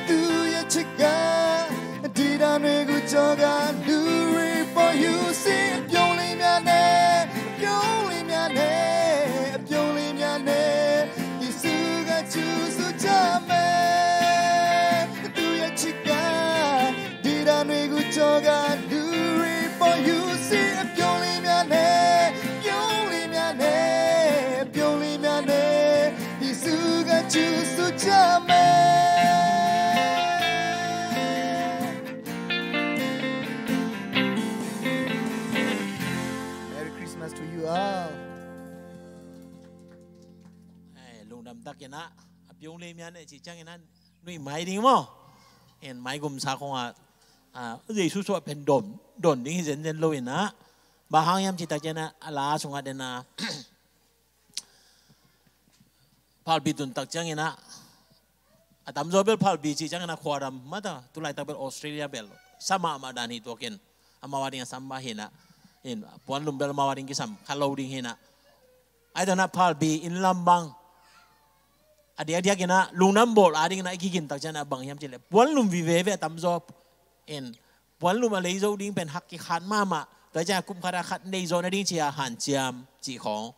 သူ့ရဲ့ချစ်က ဒီတာတွေကိုကြော်ကာ လူတွေပေါ်ယူစီ အပြုံးလေးများနဲ့ အပြုံးလေးများနဲ့ အပြုံးလေးများနဲ့ ဒီစုကကျူစုချမယ်။ သူ့ရဲ့ချစ်က ဒီတာတွေကိုကြော်ကာ လူတွေပေါ်ယူစီ အပြုံးလေးများနဲ့ ပြုံးလေးများနဲ့ ပြုံးလေးများနဲ့ ဒီစုကကျူစုချမယ်။ Merry Christmas to you all. အဲ lungdam takin ah, a piong le mia ne ci ciangin ah, nui mai ding maw? En maigum sa khong ah, ah, Jesu suah pen don, don ding hi zenzen lo in ah. Bang hang hiam cih tak ciang ah, a la sungah den ah, phalbi tun tak ciangin ah, a tamzaw bel phalbi cih ciangin ah khuadam mah ta, tu laitak bel Australia bel sa mahmah dan hi tuak in, amau a ding a sam mah hi in ah, in puanlum bel amau a ding kisam kha lo ding hi in ah. Ahi zongin ah phalbi inn lam bang a diakdiak in ah lungdam bawl a dingin ah i kigin tak ciang ah bang hiam cih leh puanlum vive ve a tamzaw in, puanlum a lei zo ding pen hak kikhat mahmah. Tua ciang ah kum khat ah khat nei zaw nading ci-a hanciam cih khong.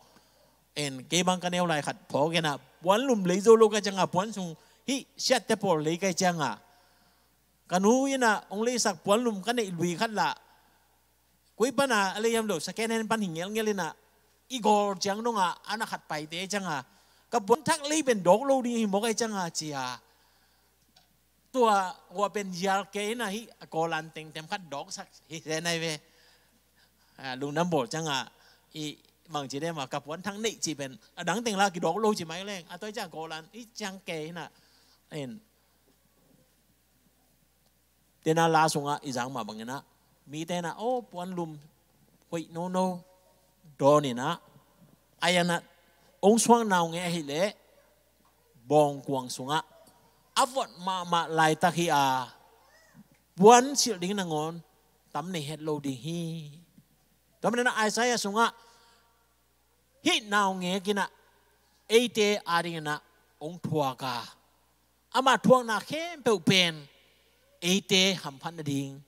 En, kei bang ka neu lai khat phawk in ah puanlum lei zo lo ka ciang ah puan sung hih siatte pawl lei ka hih ciang ah, ka nu in ah hong leisak puanlum ka neih lui khat lah, koi pan a lei hiam lo, second hand pan hi ngelngel in ah, i gawl ciang dong ah a na khat paite ciang ah, ka puanthak lei pen dawk lo ding hi mawk a ciang ah ci-a, tua hua pen zial kei in ah hih a kawlan tengtem khat dawksak hi se nai ve. Ah, lungdam bawl ciang ah, i bang ci dem ah, ka puanthak neih cih pen a dang teng la kidawk lo ci mai leng, a tua ciang kawlan i ciang kei in ah, en, tena la sungah i zak mah bangin ah, mite in ah, aw, puanlum hoih nono dawn in ah, a ian ah hong suak nau nge ahih leh bawngkuang sungah a vot mahmah laitak hi a, puan silh ding nangawn tam nei het lo ding hi. Tua manin ah Isaiah sungah hih naungek in ah eite a dingin ah hong thuak a, ama thuakna khempeuh pen eite hamphat nading,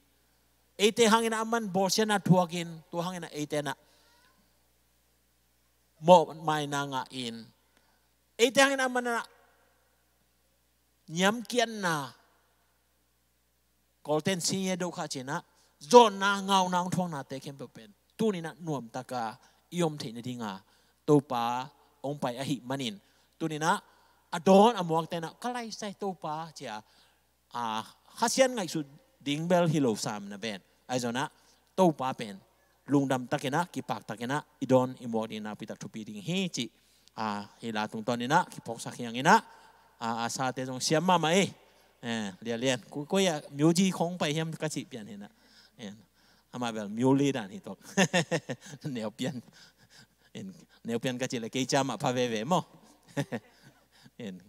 eite hangin ah aman bawlsiatna thuakin, tua hangin ah eite in ah mawhmaina ngah in, eite hangin ah aman ah niamkiatna, Kawlten singye do kha cih in ah, zawnna ngauna hong thuaknate khempeuh pen tuni in ah nuamtaka i om theih nadinga Topa hong pai ahih manin, tuni in ah a dawn a muakte in ah ka laisai Topa ci-a, a, Kha Sian ngaihsut ding bel hi lo sam na pen, ahi zongin ah Topa pen lungdam takin ah, kipak takin ah i dawn i muak ding nakpi tak thupi ding hi cih, a, hih la tungtawn in ah kiphawksak hi hang in ah, a, a sate zong siam mahmah ei. Eh, Lian Lian, ku-, koi ah music khong pai hiam ka cih pian hi in ah. Eh, amah bel music dan hi tuak. Neupian. En, neupian ka cih leh kei ciam ah pha veve maw. En,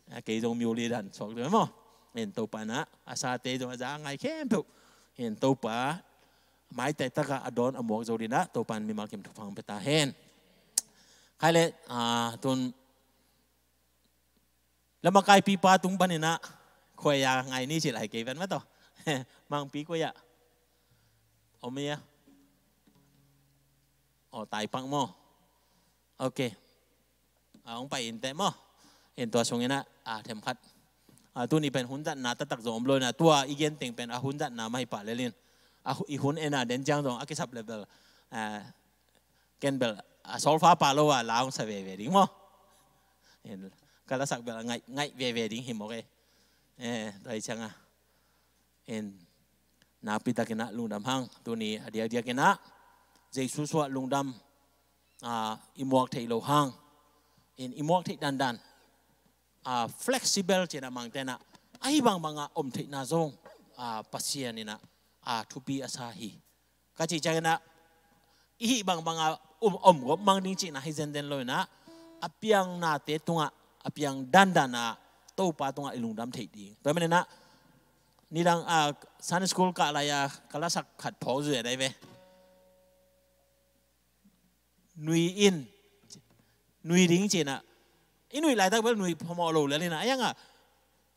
a, kei zong music dan suak ding maw. En, Topa in ah a sate zong a za ngai khempeuh, en, Topa maitai taka a dawn a muak zo ding ah Topa in mimal kim thupha hong pia ta hen. Khai leh, a, tun lamakaipipa tung panin ah khuai a ngai ni cih lai kei pen mah tawh. Mangpi khuai ah om ia. Aw, taipak maw. Ok. A, hong pai in teh maw. En, tua sungin ah, a, themkhat. A, tuni pen hun zatna taktak zong om lo in ah, tua i gen teng pen a hun zatna mah hi pah lel in. A hu-, i hun en a den ciang zong a kisap level, a, ken bel a solfa pa lo a la hong sa veve ding maw. En, ka lasak bel a ngaih, ngaih veve ding hi mawk ei. Eh, tua hi ciang a, en, nakpi takin ah lungdam hang. Tuni a diakdiakin ah Jesu suah lungdam, a, i muak theih loh hang, en, i muak theih dandan, a, flexible ci-in ah Mangte in ah, ahi bangbang ah om theihna zong, a, Pasian in ah, a, thupi a sa hi. Ka cih ciangin ah, i hih bangbang ah om, om gawp mang ding cihna hi zenzen lo in ah, a piangnate tungah, a piang dandan ah Topa tungah i lungdam theih ding. Tua manin ah, nidang, a, Sunday school kah lai a ka lasak khat phawk zuih a dai ve. Nui in, nui ding ci-in ah, i nuih laitak bel nui phamawh lo lel in ah, a iang ah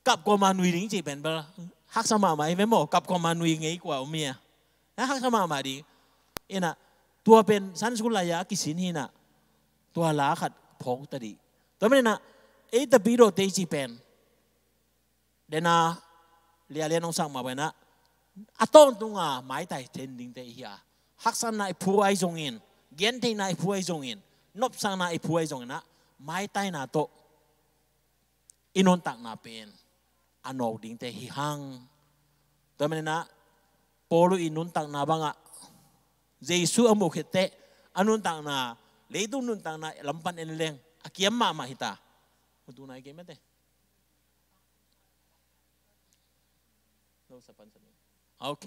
kap kawm a nui ding cih pen bel haksa mahmah hi ve maw, kap kawm a nui ngei kua om hi a. Na haksa mahmah ding. In ah, tua pen Sunday school lai a kisin hi in ah, tua la khat phawk ta dih. Tua manin ah, ei Tapidawte i cih pen, den a Lian Lian hong sak mah bangin ah, a tawntung a maitai then dingte i hi a. Haksatna i phu ahi zongin, gentheihna i phu ahi zongin, nopsakna i phu ahi zongin ah, maitaina tawh i nuntakna pen a nawk dingte hi hang. Tua manin ah, Paulu i nuntakna bangah Jesu a muh khit teh, a nuntakna, leitung nuntakna lam pan en leng a kiam mahmah hi ta. Mutu nai kei mate. Ok.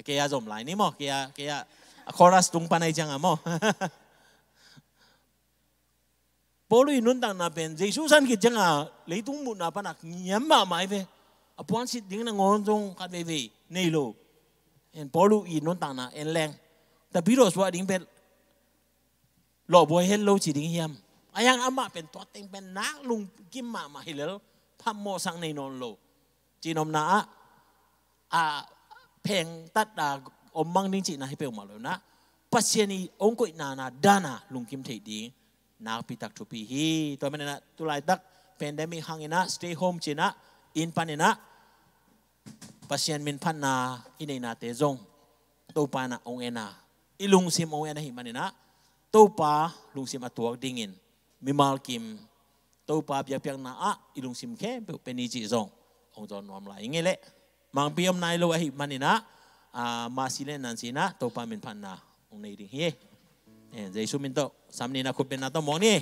Kei a zom lai ni maw, kei a, kei a, a chorus tung pan ahi cianga maw. Paul i nuntakna pen Jesu san khit cianga leitung muhna pana ngiam mahmah hi ve. A puansit ding nangawn zong khat veivei nei lo. En Paul i nuntakna en leng, tapidaw suah ding pen lawhbuai het lo ci ding hiam? Ahi hang amah pen tua teng pen nak lungkim mahmah hi lel, phamawhsak nei nawn lo. Cinopna ah a phengtat a om mang ding cihna hi peuhmah lo inah, Pasian i hong koihna na dana lungkim theih ding nakpi tak thupi hi. Tua maninah tulaitak pandemic hanginah stay home cinah inn paninah Pasian minphatna i neihnate zong Topa inah hong ena, i lungsim hong en ahi maninah Topa lungsim a tuak dingin mimal kim Topa biakpiakna ah i lungsim khempeuh pe ni cih zong hong zawn nuam lai ing ei leh. Mangpi om nai lo ahi maninah, ah, Masi le Nansi inah Topa minphatna hong nei ding hi. Eh, Jesu min tawh sam ni inah khutbetna tawh muang ni.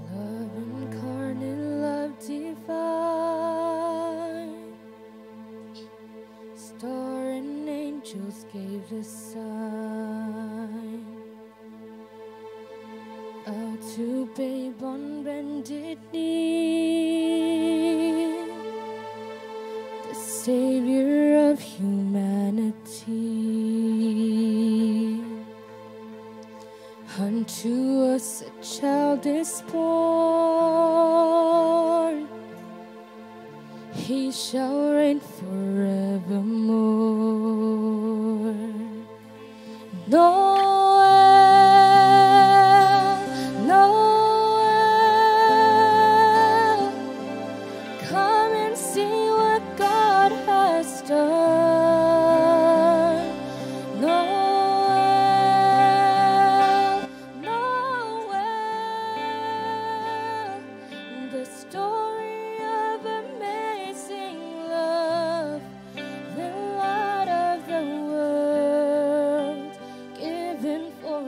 Love incarnate, love divine. Star and angels gave the sign. Out to babe on bended knee, the Savior of humanity. Unto us a child is born, he shall reign forevermore. Noel, Noel, come and see what God has done. Noel, Noel, the story of amazing love, the light of the world given for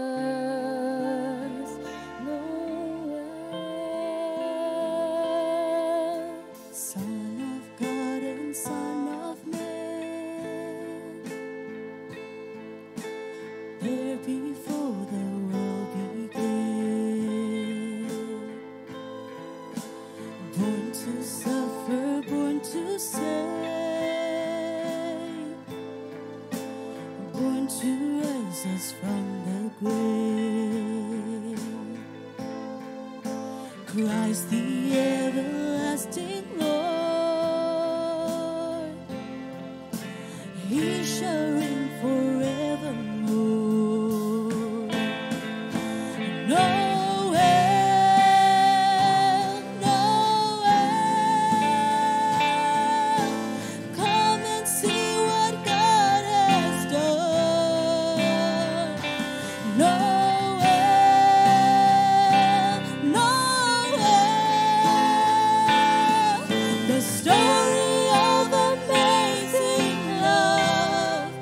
us. Noel, Son of God and Son of Man, there before the world began. Born to suffer, born to save, born to raise us from the grave. Christ the everlasting Lord, he shall reign forevermore. Noel, Noel, come and see what God has done. Noel, Noel, the story of amazing love,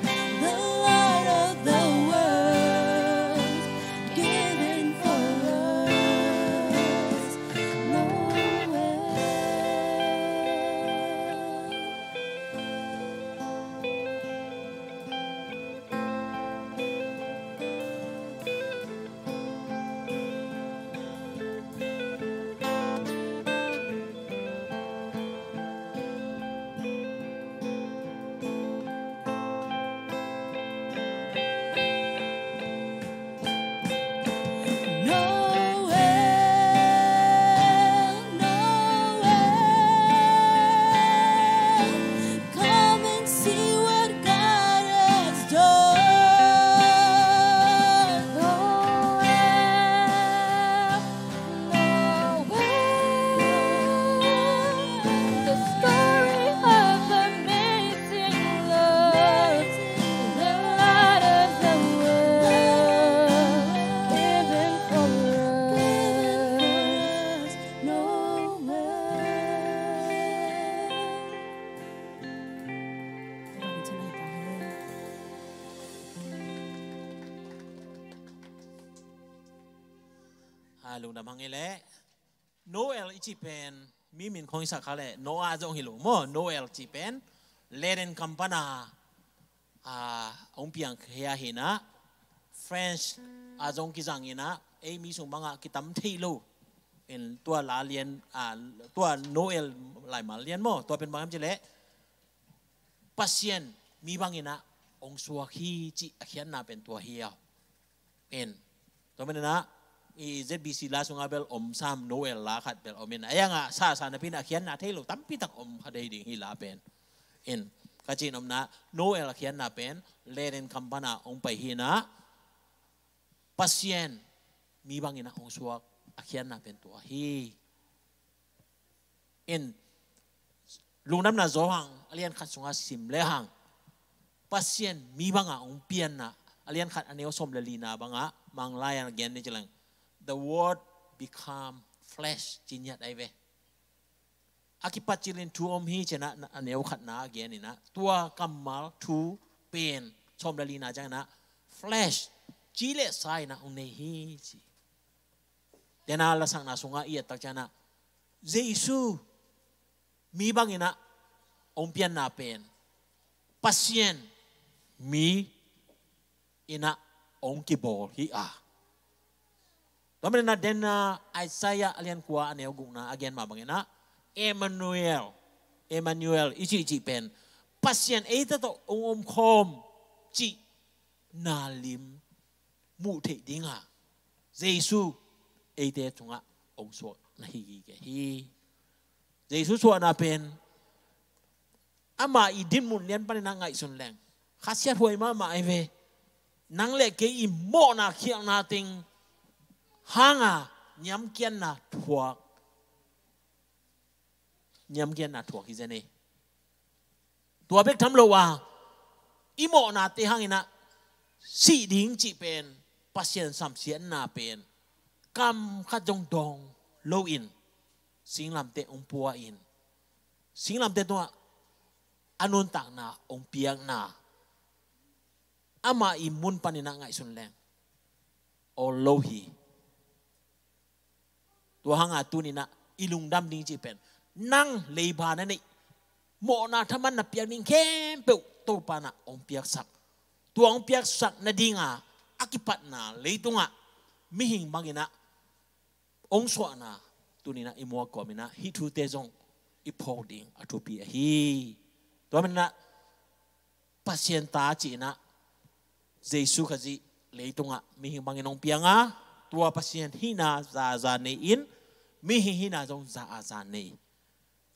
Lungdam hang i leh. Noel i cih pen mi min khong i sak kha leh Noah zong hi lo maw. Noel cih pen Latin kam pana a hong piang khia hi na, French a zong kizang hi na, ei mi sung bangah kitam thei lo. In tua la lian a, tua Noel laimal lian maw, tua pen bang hiam cih leh Pasian mi bangin ah hong suak hi cih a khiatna pen tua hi a. In tua manin ah i Z B C la sungah bel om sam, Noel la khat bel om in a, a yangah sa sa napi in a khiatna thei lo tampi tak om kha dei ding hi la pen. In ka cih nopna Noel a khiatna pen Latin kam pana hong pai hi na, Pasian mi bangin ah hong suak a khiatna pen tua hi. In Lungdamna Johan a lian khat sungah sim le hang, Pasian mi bangah hong pianna a lian khat a neu sawm le lina bangah Manglai a gen ni ci leng, "The word become flesh," ci ngiat ai ve. A kipat cilin thu om hi ci-in ah a neu khatna a gen in ah, tua kammal thu pen sawm le lina ciangin ah flesh, ci le sa in ah hong nei hi ci. Dena lasakna sungah i et tak ciangin ah Jesu mi bangin ah hong pianna pen Pasian mi in ah hong kibawl hi a. Tua manin ah dena Isaiah a lian kua a neu gukna a gen mah bangin ah Emmanuel, Emmanuel i cih cih pen Pasian eite tawh hong omkhawm cih na lim muh theih dinga Jesu eite tungah hong suak na hi gige hi. Jesu suahna pen ama i dinmun lian panin ah ngaihsun leng khasiat huai mahmah ai ve. Nang le kei i mawhna khialhna teng hanga niamkiatna thuak, niamkiatna thuak hi zen e. Tua bek tham lo a, i mawhnate hangin ah sih ding cih pen, Pasian samsiatna pen kam khat zong dawng loin singlamteh hong pua in, singlamteh tungah a nuntakna hong piakna, ama i mun panin ah ngaihsun leng awl lo hi. Tua hanga tuni-in ah i lungdam ding cih pen, nang leiba na neih, mawhna thaman na piak ding khempeuh Topa in ah hong piaksak. Tua hong piaksak nadinga a kipatna leitungah mihing bangin ah hong suahna tuni-in ah i muak kawmin ah hih thute zong i phawk ding a thupi ahi. Tua manin ah Pasian ta ci-in ah Jesu Khazih leitungah mihing bangin hong piang a, tua Pasian hihna za a za nei in, mihing hihna zong za a za nei.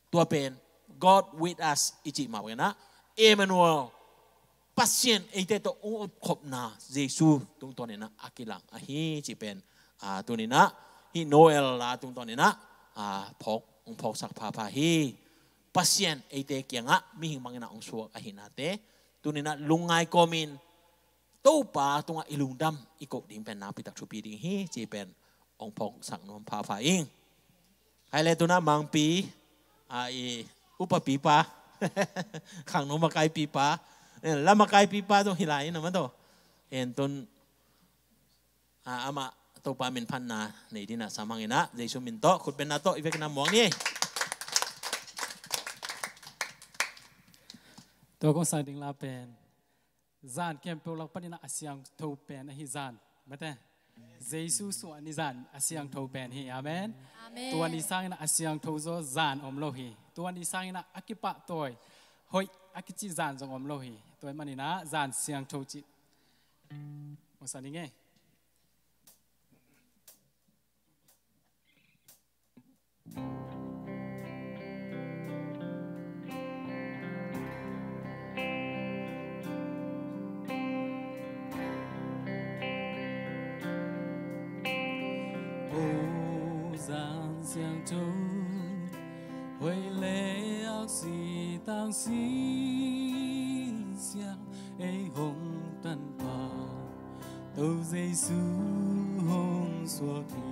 Tua pen God with us i cih mah bangin ah Emmanuel, Pasian eite tawh hong omkhopna Jesu tungtawnin ah a kilang ahi cih pen, a, tuni-in ah hih Noel la tungtawnin ah, a, phawk, hong phawksak phapha hi. Pasian eite kiangah mihing bangin ah hong suak ahihnate tuni-in ah lungngai kawmin Topa tungah i lungdam i koh ding pen nakpi tak thupi ding hi cih pen hong phawksak nuam phapha ing. Hai le tu-in ah Mangpi, a, i upapipa, khangno makaipipa, eh, la makaipipa zong hi lai in a, ma tawh. En tun, a, amah Topa min phatna nei dingin ah sam hang in ah, Jesu min tawh, khutbetna tawh i vekpi-in ah muak ni. Tua kong sak ding la pen, zan khempeuh lak panin ah a siangtho pen ahi zan, mate. Jesu suah ni zan a siangtho pen hi. Amen. Amen. Tua ni sangin ah a siangtho zaw zan om lo hi. Tua ni sangin ah a kipahtawi hoih a kici zan zong om lo hi. Tua ahih manin ah zan siangtho cih hong sa ning e. O zan siangtho, hoih le aksi tang sinsiang ei hong tanpha, Topa Jesu hong suak hi.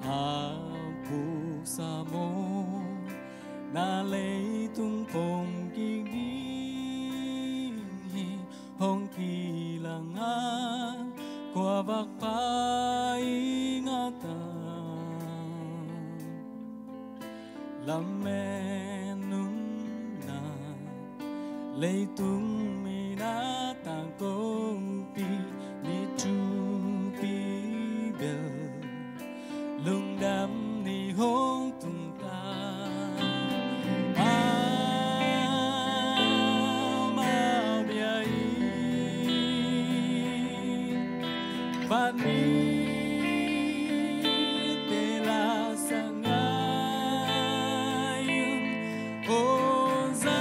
A puksa mawhna leitung pom kik ding hi, hong kilang a, kua Lamen nunna, leitung mi na tangkopi, ni thupi bel lungdam ni hong tung ta. Amau bia in, van mite la sa ngai un, Hosanna,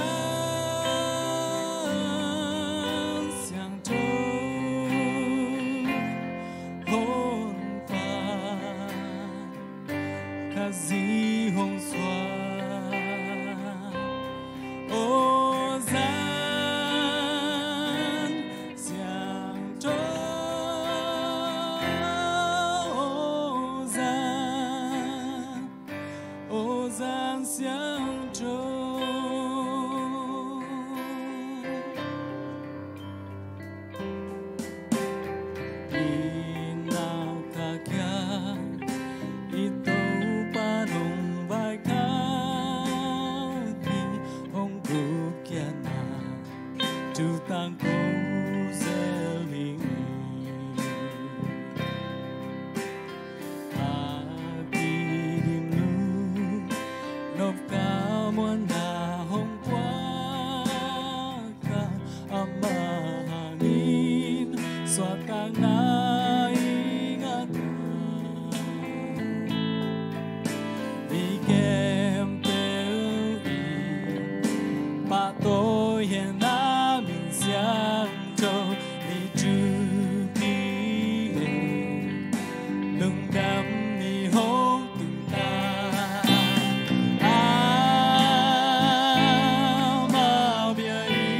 Siangtho Honpa, Khazih hong suak. Hosanna, Siangtho, Hosanna, Hosanna, Siangtho. I nau kha kiang, i Topa nong vaikhak ni, hong gupkhiatna thu tangko zel hi. A kidim lung nop ka muanna hong puak a, ama hangin suahtakna i ngah a, mi khempeuh in pahtawi hen, a min siangtho ni thupi hen, lungdam ni hong tung ta. Amau bia in,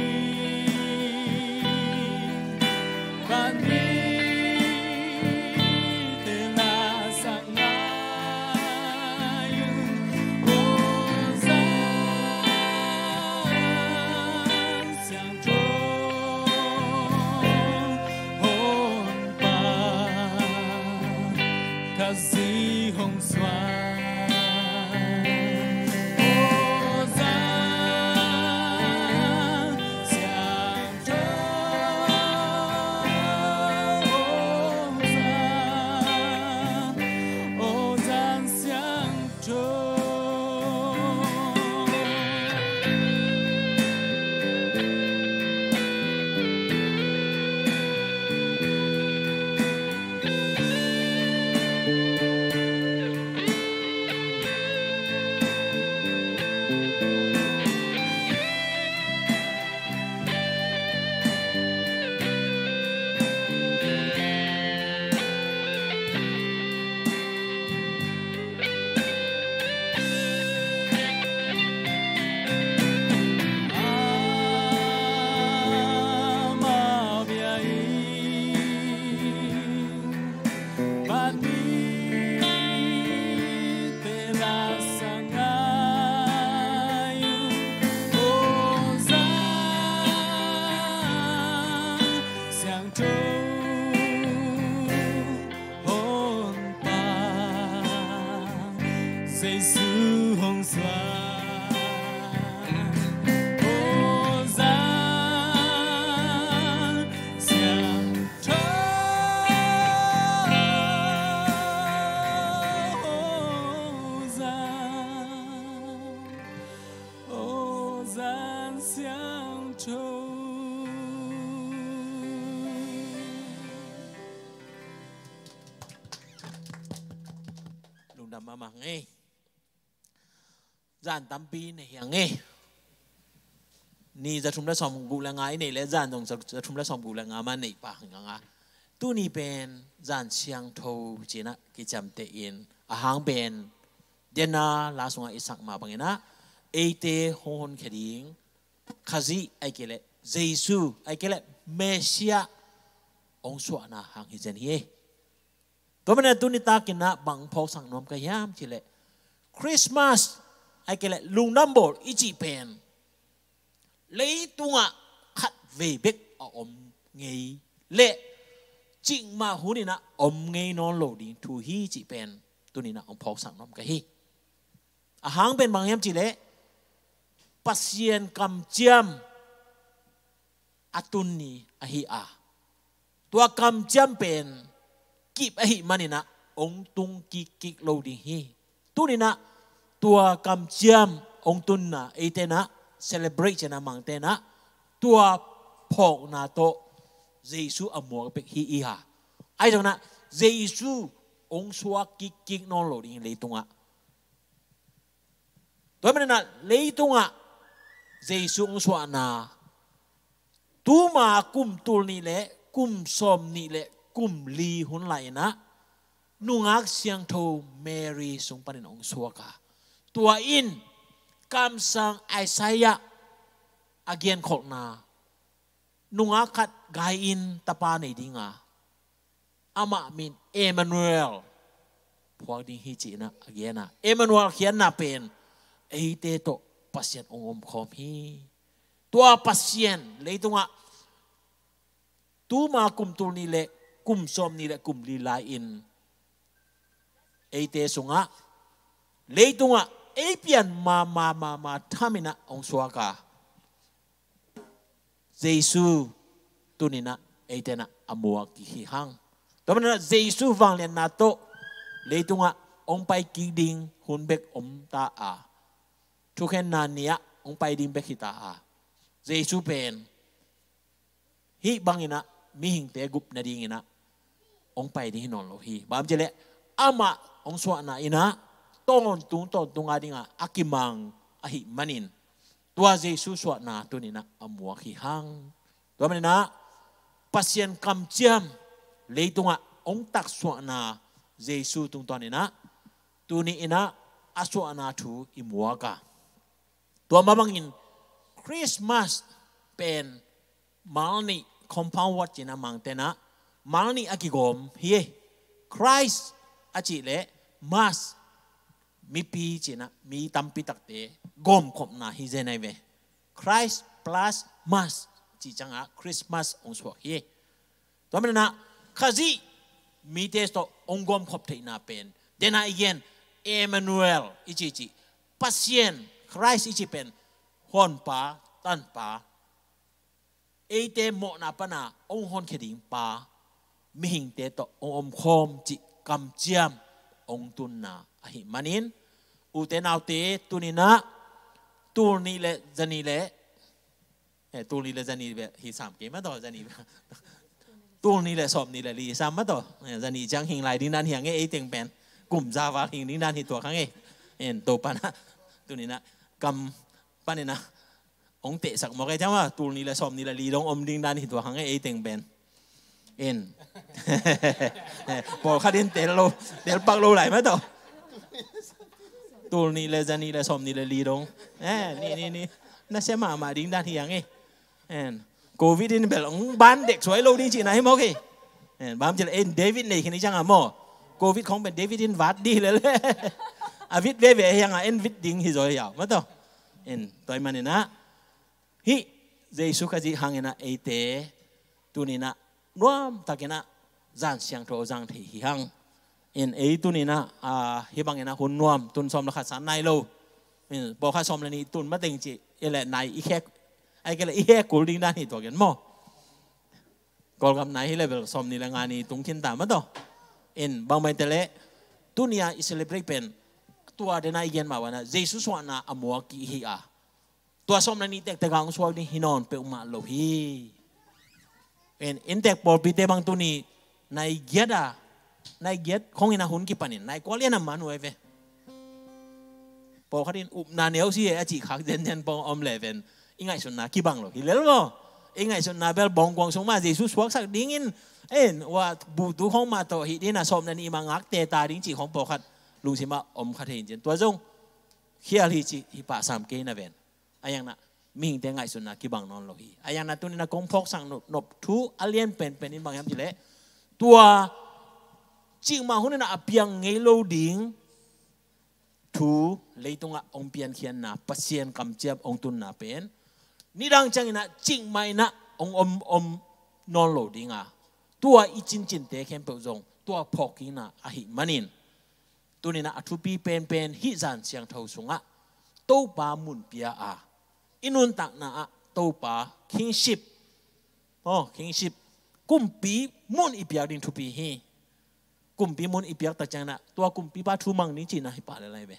van mite la sa ngai un, Hosanna, Siangtho Honpa, Khazih hong suak. Hosanna, Siangtho, Hosanna, Hosanna, Siangtho. Amau bia in, van mite la sa ngai un, Hosanna, Siangtho Honpa, Jesu hong suak. Hosanna, Siangtho, Hosanna, Hosanna, Siangtho. Lungdam mahmah ing ei. Zan tampi nei hi ing ei. Ni za thum le sawm guk le nga i neih leh zan zong za, za thum le sawm guk le nga mah nei pah hi ing a. Tuni pen zan siangtho ci-in ah kiciamteh in, a hang pen dena la sungah i sak mah bangin ah eite hong honkhia ding Khazih ahih kei leh Jesu ahih kei leh Messiah hong suahna hang hi zen hi. Tua manin ah tuni takin ah bang phawksak nuam ka hiam cih leh, Christmas ahih kei leh lungdam bawl i cih pen leitungah khat vei bek a om ngei leh cikmah hunin ah om ngei nawn lo ding thu hi cih pen tuni-in ah hong phawksak nuam ka hi. A hang pen bang hiam cih leh Pasian kamciam a tun ni ahi a, tua kamciam pen kip ahih manin ah hong tung kikkik lo ding hi. Tuni-in ah tua kamciam hong tunna eite in ah celebrate ci-in ah mangte in ah tua phawkna tawh Jesu a muak bek hi i ha. Ahi zongin ah Jesu hong suak kikkik nawn lo ding hi leitungah. Tua manin ah leitungah Jesu hong suahna tuma kum tul nih le kum sawm nih le kum li hun lai-in ah nungak siangtho Mary sung panin hong suak a, tua in kamsang Isaiah a genkholhna, nungak khat gai-in tapa nei ding a, amah min Emmanuel phuak ding hi ci-in ah a gen a. Emmanuel khiatna pen eite tawh Pasian hong omkhawm hi. Tua Pasian leitungah tuma kum tul nih le kum sawm nih le kum li lai-in eite sungah, leitungah ei pian ma ma ma ma thamin ah hong suak a, Jesu tuni-in ah eite in ah a muak kik hi hang. Tua manin ah Jesu vangliatna tawh leitungah hong pai kik ding hun bek om ta a, thukhenna ni-ah hong pai ding bek hi ta a, Jesu pen hih bangin ah mihingte gup nadingin ah hong pai ding hi nawn lo hi. Bang hiam cih leh amah hong suahna in ah tawntung tawntung a dingah a kimang ahih manin tua Jesu suahna tuni-in ah a muak hi hang. Tua manin ah Pasian kamciam leitungah hong taksuahna Jesu tungtawnin ah tuni-in ah a suahna thu i muak a. Tua mah bangin Christmas pen mal nih, compound word ci-in ah mangte in ah mal nih a kigawm hi. Christ a cih leh mass, mipi ci-in ah mi tampi takte gawmkhopna hi zen ahi ve. Christ plus mass cih ciangah Christmas hong suak hi. Tua manin ah Khazih mite tawh hong gawmkhop theihna pen, den a i gen Emmanuel i cihcih, Pasian, Christ i cih pen honpa, tanpa, eite mawhna pana hong honkhia ding pa, mihingte tawh hong omkhawm cih kamciam hong tunna ahih manin, ute naute, tuni-in ah tul nih le za nih le, eh, tul nih le za nih bel hi sam kei mah tawh, za nih bel. Tul nih le sawm nih le li sam mah tawh, eh, za nih ciang hing lai ding dan hi hang e, ei teng pen kum za val hing ding dan hi tuak hang e. En, Topa in ah tuni-in ah kam panin ah hong tehsak mawk e, ciang mah tul nih le sawm nih le li dong om ding dan hi tuak hang e, ei teng pen. En. Pawlkhat in tel lo, tel pak lo lai mah tawh. Tul nih le za nih le sawm nih le li dong, eh, ni ni ni nasia mahmah ding dan hi hang e. En. Covid in bel hong ban dek suai lo ding cihna hi mawk e. En, bang hiam cih leh en David nei khin hi ciangah maw, Covid khawng pen David in vat dih lel. A vit veve hi hangah en vit ding hi zaw hi au mah tawh. En, tua ahih manin ah hih Jesu Khazih hangin ah eite tuni-in ah nuamtakin ah zan siangtho zang thei hi hang. In, ei tuni-in ah, ah, hih bangin ah hun nuam, tun sawm le khat san nai lo. In, pawlkhat sawm le nih tun mateng cih i leh nai i khek, ahih kei leh i khek kul ding dan hi tuak in maw. Kawlgam nai hi leh bel sawm nih le nga ni tung khin ta mah tawh. In, bang mah hi ta leh tuni-a i celebrate pen tua den a i gen mah bangin ah Jesu suahna a muak kik hi a, tua sawm le nih tektek a hong suak ding hi nawn peuhmah lo hi. In, inntek pawlpite bang tuni nai giat a, nai giat khawngin a hun kipanin nai kua lian a man uh ai ve. Pawlkhat in upna neu si e a cih khak zenzen pawng om leh ven i ngaihsutna kibang lo hi lel maw. I ngaihsutna bel bawngkuang sung mah Jesu suaksak dingin, en, ua buhtu khawng mah tawh hih ding a, sawm le nih mah ngakte ta ding cih khawng pawlkhat lungsim ah om kha thei in cin, tua zong khial hi cih hi pah sam kei na ven. A iangna mihingte ngaihsutna kibang nawn lo hi. A iangna tuni-in a kong phawksak nop, nop thu a lian penpen in bang hiam cih leh, tua cikmah hunin a piang ngei lo ding thu, leitungah hong piankhiatna, Pasian kamciam hong tunna pen nidang ciangin a cikmah in a hong om, om nawn lo ding a, tua i cincinte khempeuh zong tua phawkkikna ahih manin, Tuninah a thupi penpen hih zan siangtho sungah Topa mun pia a, i nuntakna ah Topa kingship, oh, kingship, kumpi mun i piak ding thupi hi. Kumpi mun i piak tak cianginah tua kumpipa thu mang ding cihna hi pah le lai ve.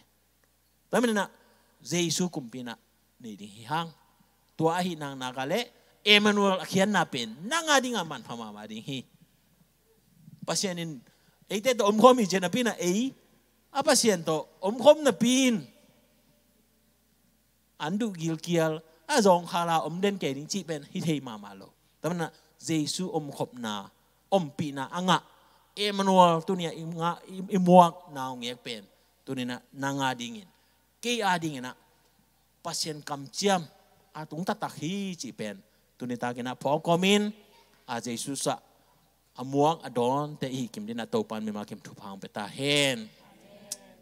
Tua maninah Jesu kumpi nah nei ding hi hang. Tua ahi naknak a le Emmanuel a khiatna pen nang a dingah manpha mahmah ding hi. Pasian in eite tawh omkhawm hi cian a pinah ei a Pasian tawh omkhawm napi in an duh gilkial a zawngkhala om den kei ding cih pen hi thei mahmah lo. Tua maninah Jesu omkhopna, ompihna a ngah Emmanuel tuni a i ngah, i, i muak naungek pen tuninah nang a dingin, kei a dinginah Pasian kamciam a tung taktak hi cih pen tunitakinah phawk kawmin a Jesu sah a muak a dawnte i hi kim dinah Topa in mimal kim thupha hong pia ta hen.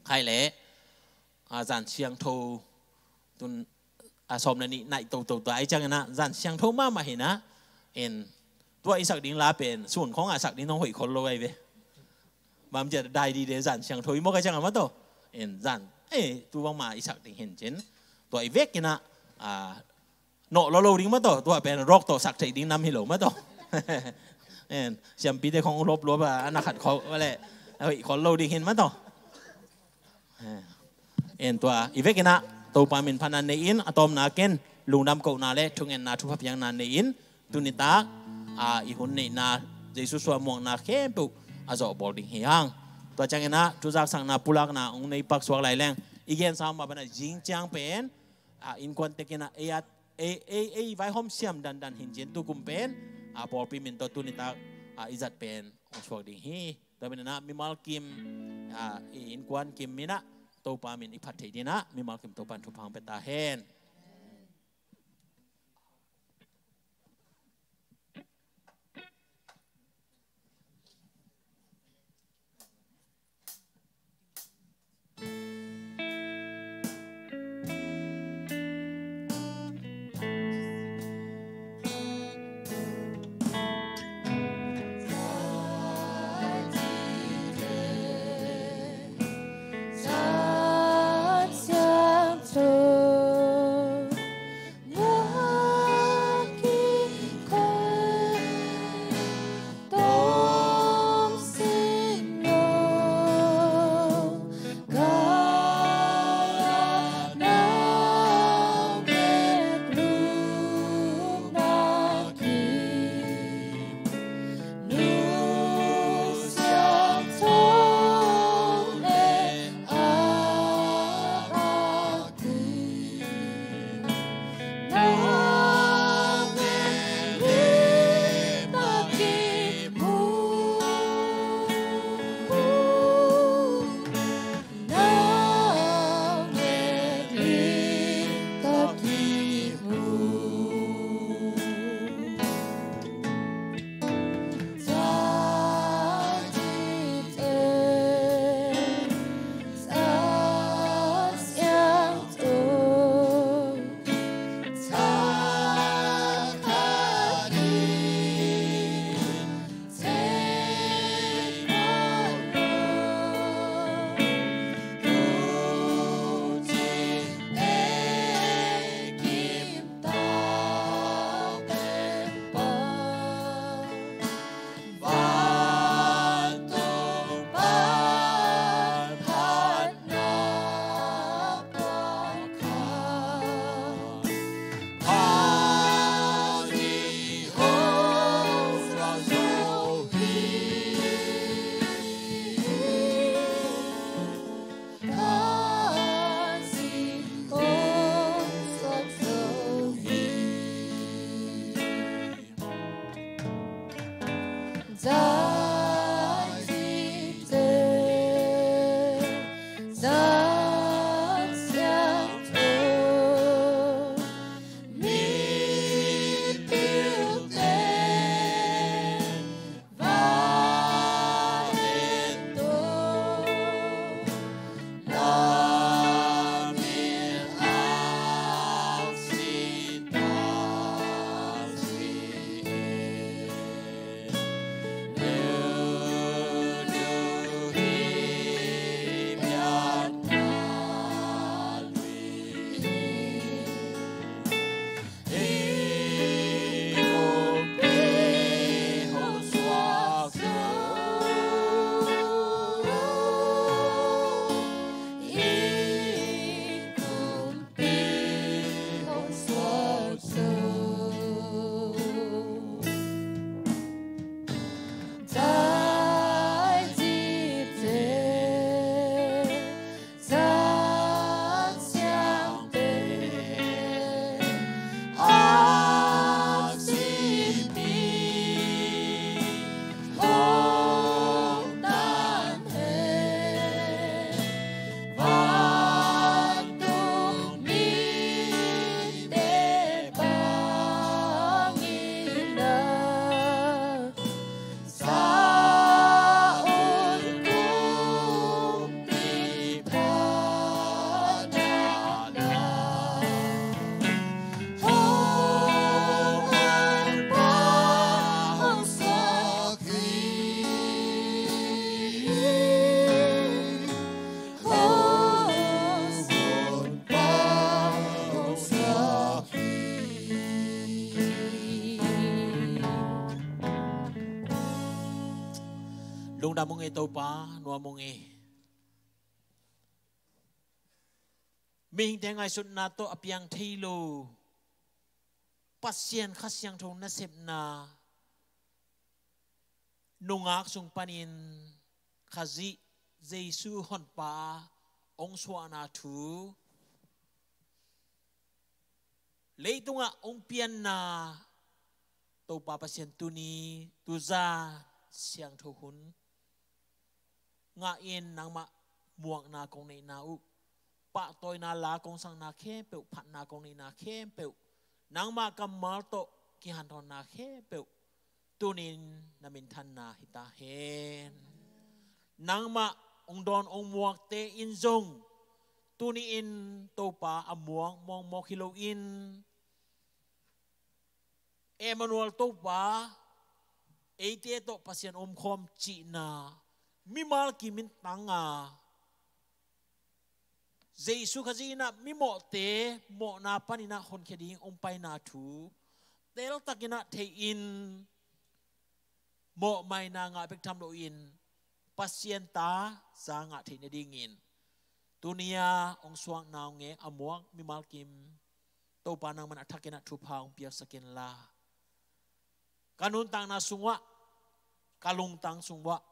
Khai leh a zan siangtho tun a sawm le nih naih toto ta i cianginah zan siangtho mahmah hinah in tua i sak ding la pen sun khawngah sak ding nong hoih khol lo ai ve. Bang ciah dai dide zan siangtho i mawk a ciangah mah tawh in zan, eh, tu bangmah i sak ding hin cin tua i vekinah a nawh lo lo ding mah tawh, tua pen rawk tawh sak theih ding nam hi lo mah tawh. En, siampite khong lopluap a, a na khat khawh le hoih khol lo ding hin mah tawh. En, tua i vekinah Topa min phatna nei in a tawmna ken lungdam kohna le thungetna thupha piakna nei in tunitak a i hun neihna Jesu suah muakna khempeuh a zawh bawl ding hi hang. Tua cianginah thuzaksakna pulakna hong nei paksuak lai leng i gensa mah banah zing ciang pen a innkuan tekinah ei at ei, ei, ei vaihawm siam dandan hin cin tukum pen a pawlpi min tawh tunitak a i zat pen hong suak ding hi. Tua maninah mimal kim a i innkuan kim minah Topa min i phat theih dinah mimal kim Topa in thupha hong pia ta hen. Lungdam ung ei Topa, nuam ung ei. Mihingte ngaihsutna tawh a piang thei lo Pasian Kha Siangtho nasepna nungak sung panin Khazih Jesu Honpa hong suahna thu, leitungah hong pianna Topa Pasian, tuni tuzan siangtho hun ngah in nangmah muakna kong neihna uh, pahtawina la kong sakna khempeuh, phatna kong neihna khempeuh, nangmah kammal tawh kihanthawnna khempeuh tunin na minthanna hi ta hen. Nangmah hong dawn hong muakte in zong tuni-in Topa a muak mawkmawk hi loin Emmanuel Topa eite tawh Pasian omkhawm cihna mimal kimin tanga Jesu Khazih inah mimawhte mawhna paninah honkhia ding hong paina thu teltakinah theihin mawhmaina ngah bek tham loin Pasian ta za ngah theih nadingin tunia hong suakna hong nge a muak mimal kim Topa nangman a thakinah thupha hong piaksak inla ka nuntakna sungah, ka lungtang sungah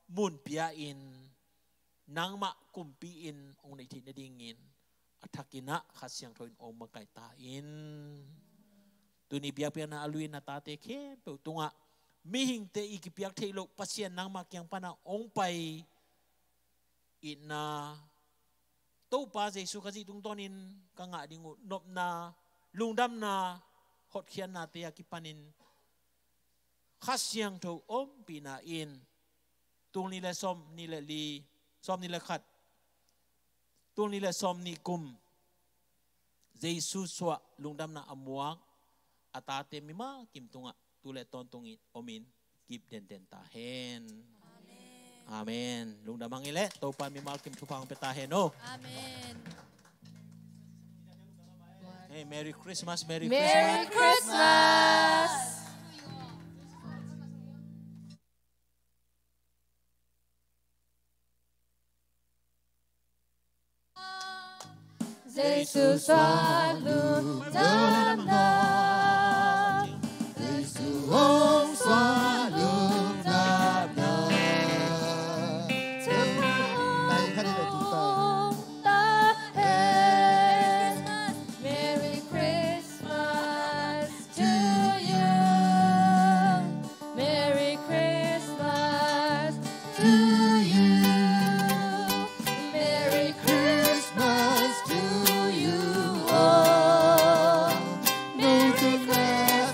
mun pia-in nangmah kumpi in hong neih theih nadingin a thakinah Kha Siangtho in hong makaih ta in. Tuni biakpiakna a luin na tate khempeuh tungah mihingte i kipiak theih loh Pasian nangmah kiang panah hong pai itna Topa Jesu Khazih tungtawnin ka ngah ding uh nopna, lungdamna, hotkhiatnate a kipanin Kha Siangtho ompihna in tul nih le sawm nih le li, sawm nih le khat, tul nih le sawm nih kum Jesu suah lungdamna a muak a tate mimal kim tungah tu le tawntung in omin kip denden ta hen. Amen. Lungdam hang i leh Topa mimal kim thupha hong pia ta hen o. Amen. Hey, Merry Christmas, Merry Christmas. Jesu suah lungdamna, Jesu hong suah lungdamna. Thupha hong ta hen. Merry Christmas to you. Merry Christmas to you. Merry Christmas to you all. Merry Christmas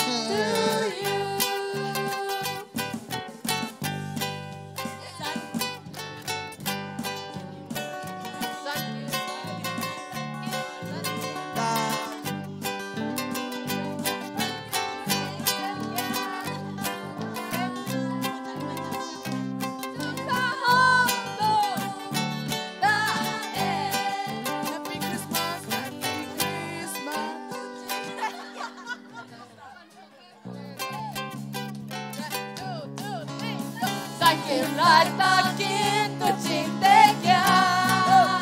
to you. Zan kim laitakin tuucingte kiang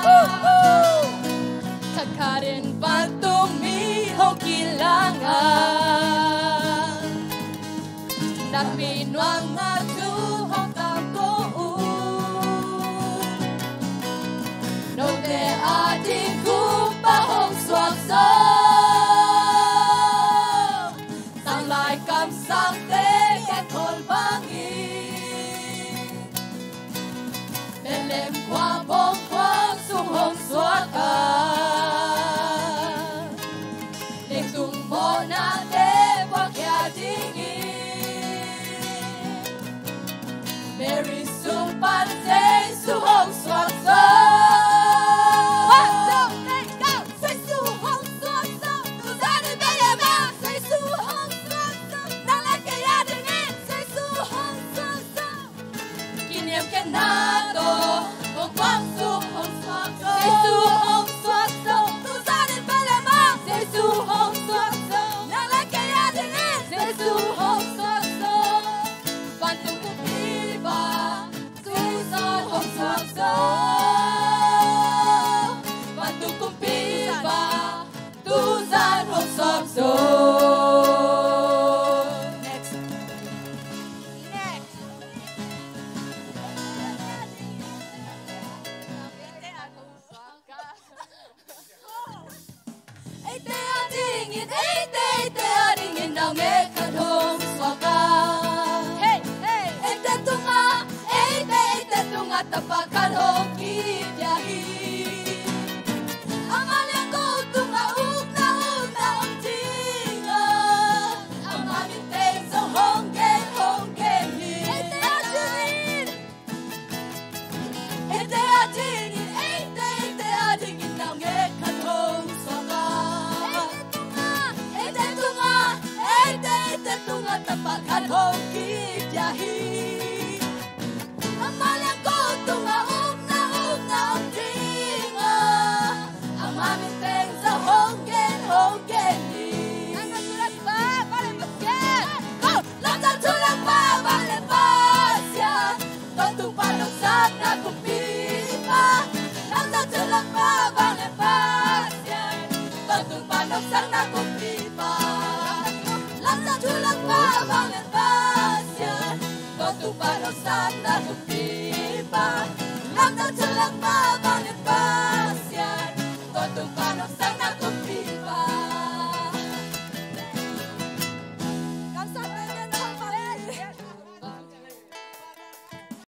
thakhatin vantung mi hong kilangh a, nakpi nuam a thu hong tangko uh. Note ading Kumpa hong suak zo. Sang lai kamsangte kiang khol bangin Bethlehem khua bawngkua sung hong suak a, leitung mawhnate puakkhia dingin Mary sung pan Jesu hong suak zo. One, two, three, go. Jesu hong suak zo. Tuzan in Bethlehem ah Jesu hong suak zo. Nang le kei a dingin Jesu hong suak zo. Kiniamkhiatna tawh hong kuang Eite, eite adingin naungek khat hong suak a. Hey, hey. Eite tungah, eite, eite tungah tapa khat hong kipia hi. Amah leh ko tungah ukna, ukna om ding a. Amah min teng zong hong gen, hong gen hi. Eite adingin. Eite adingin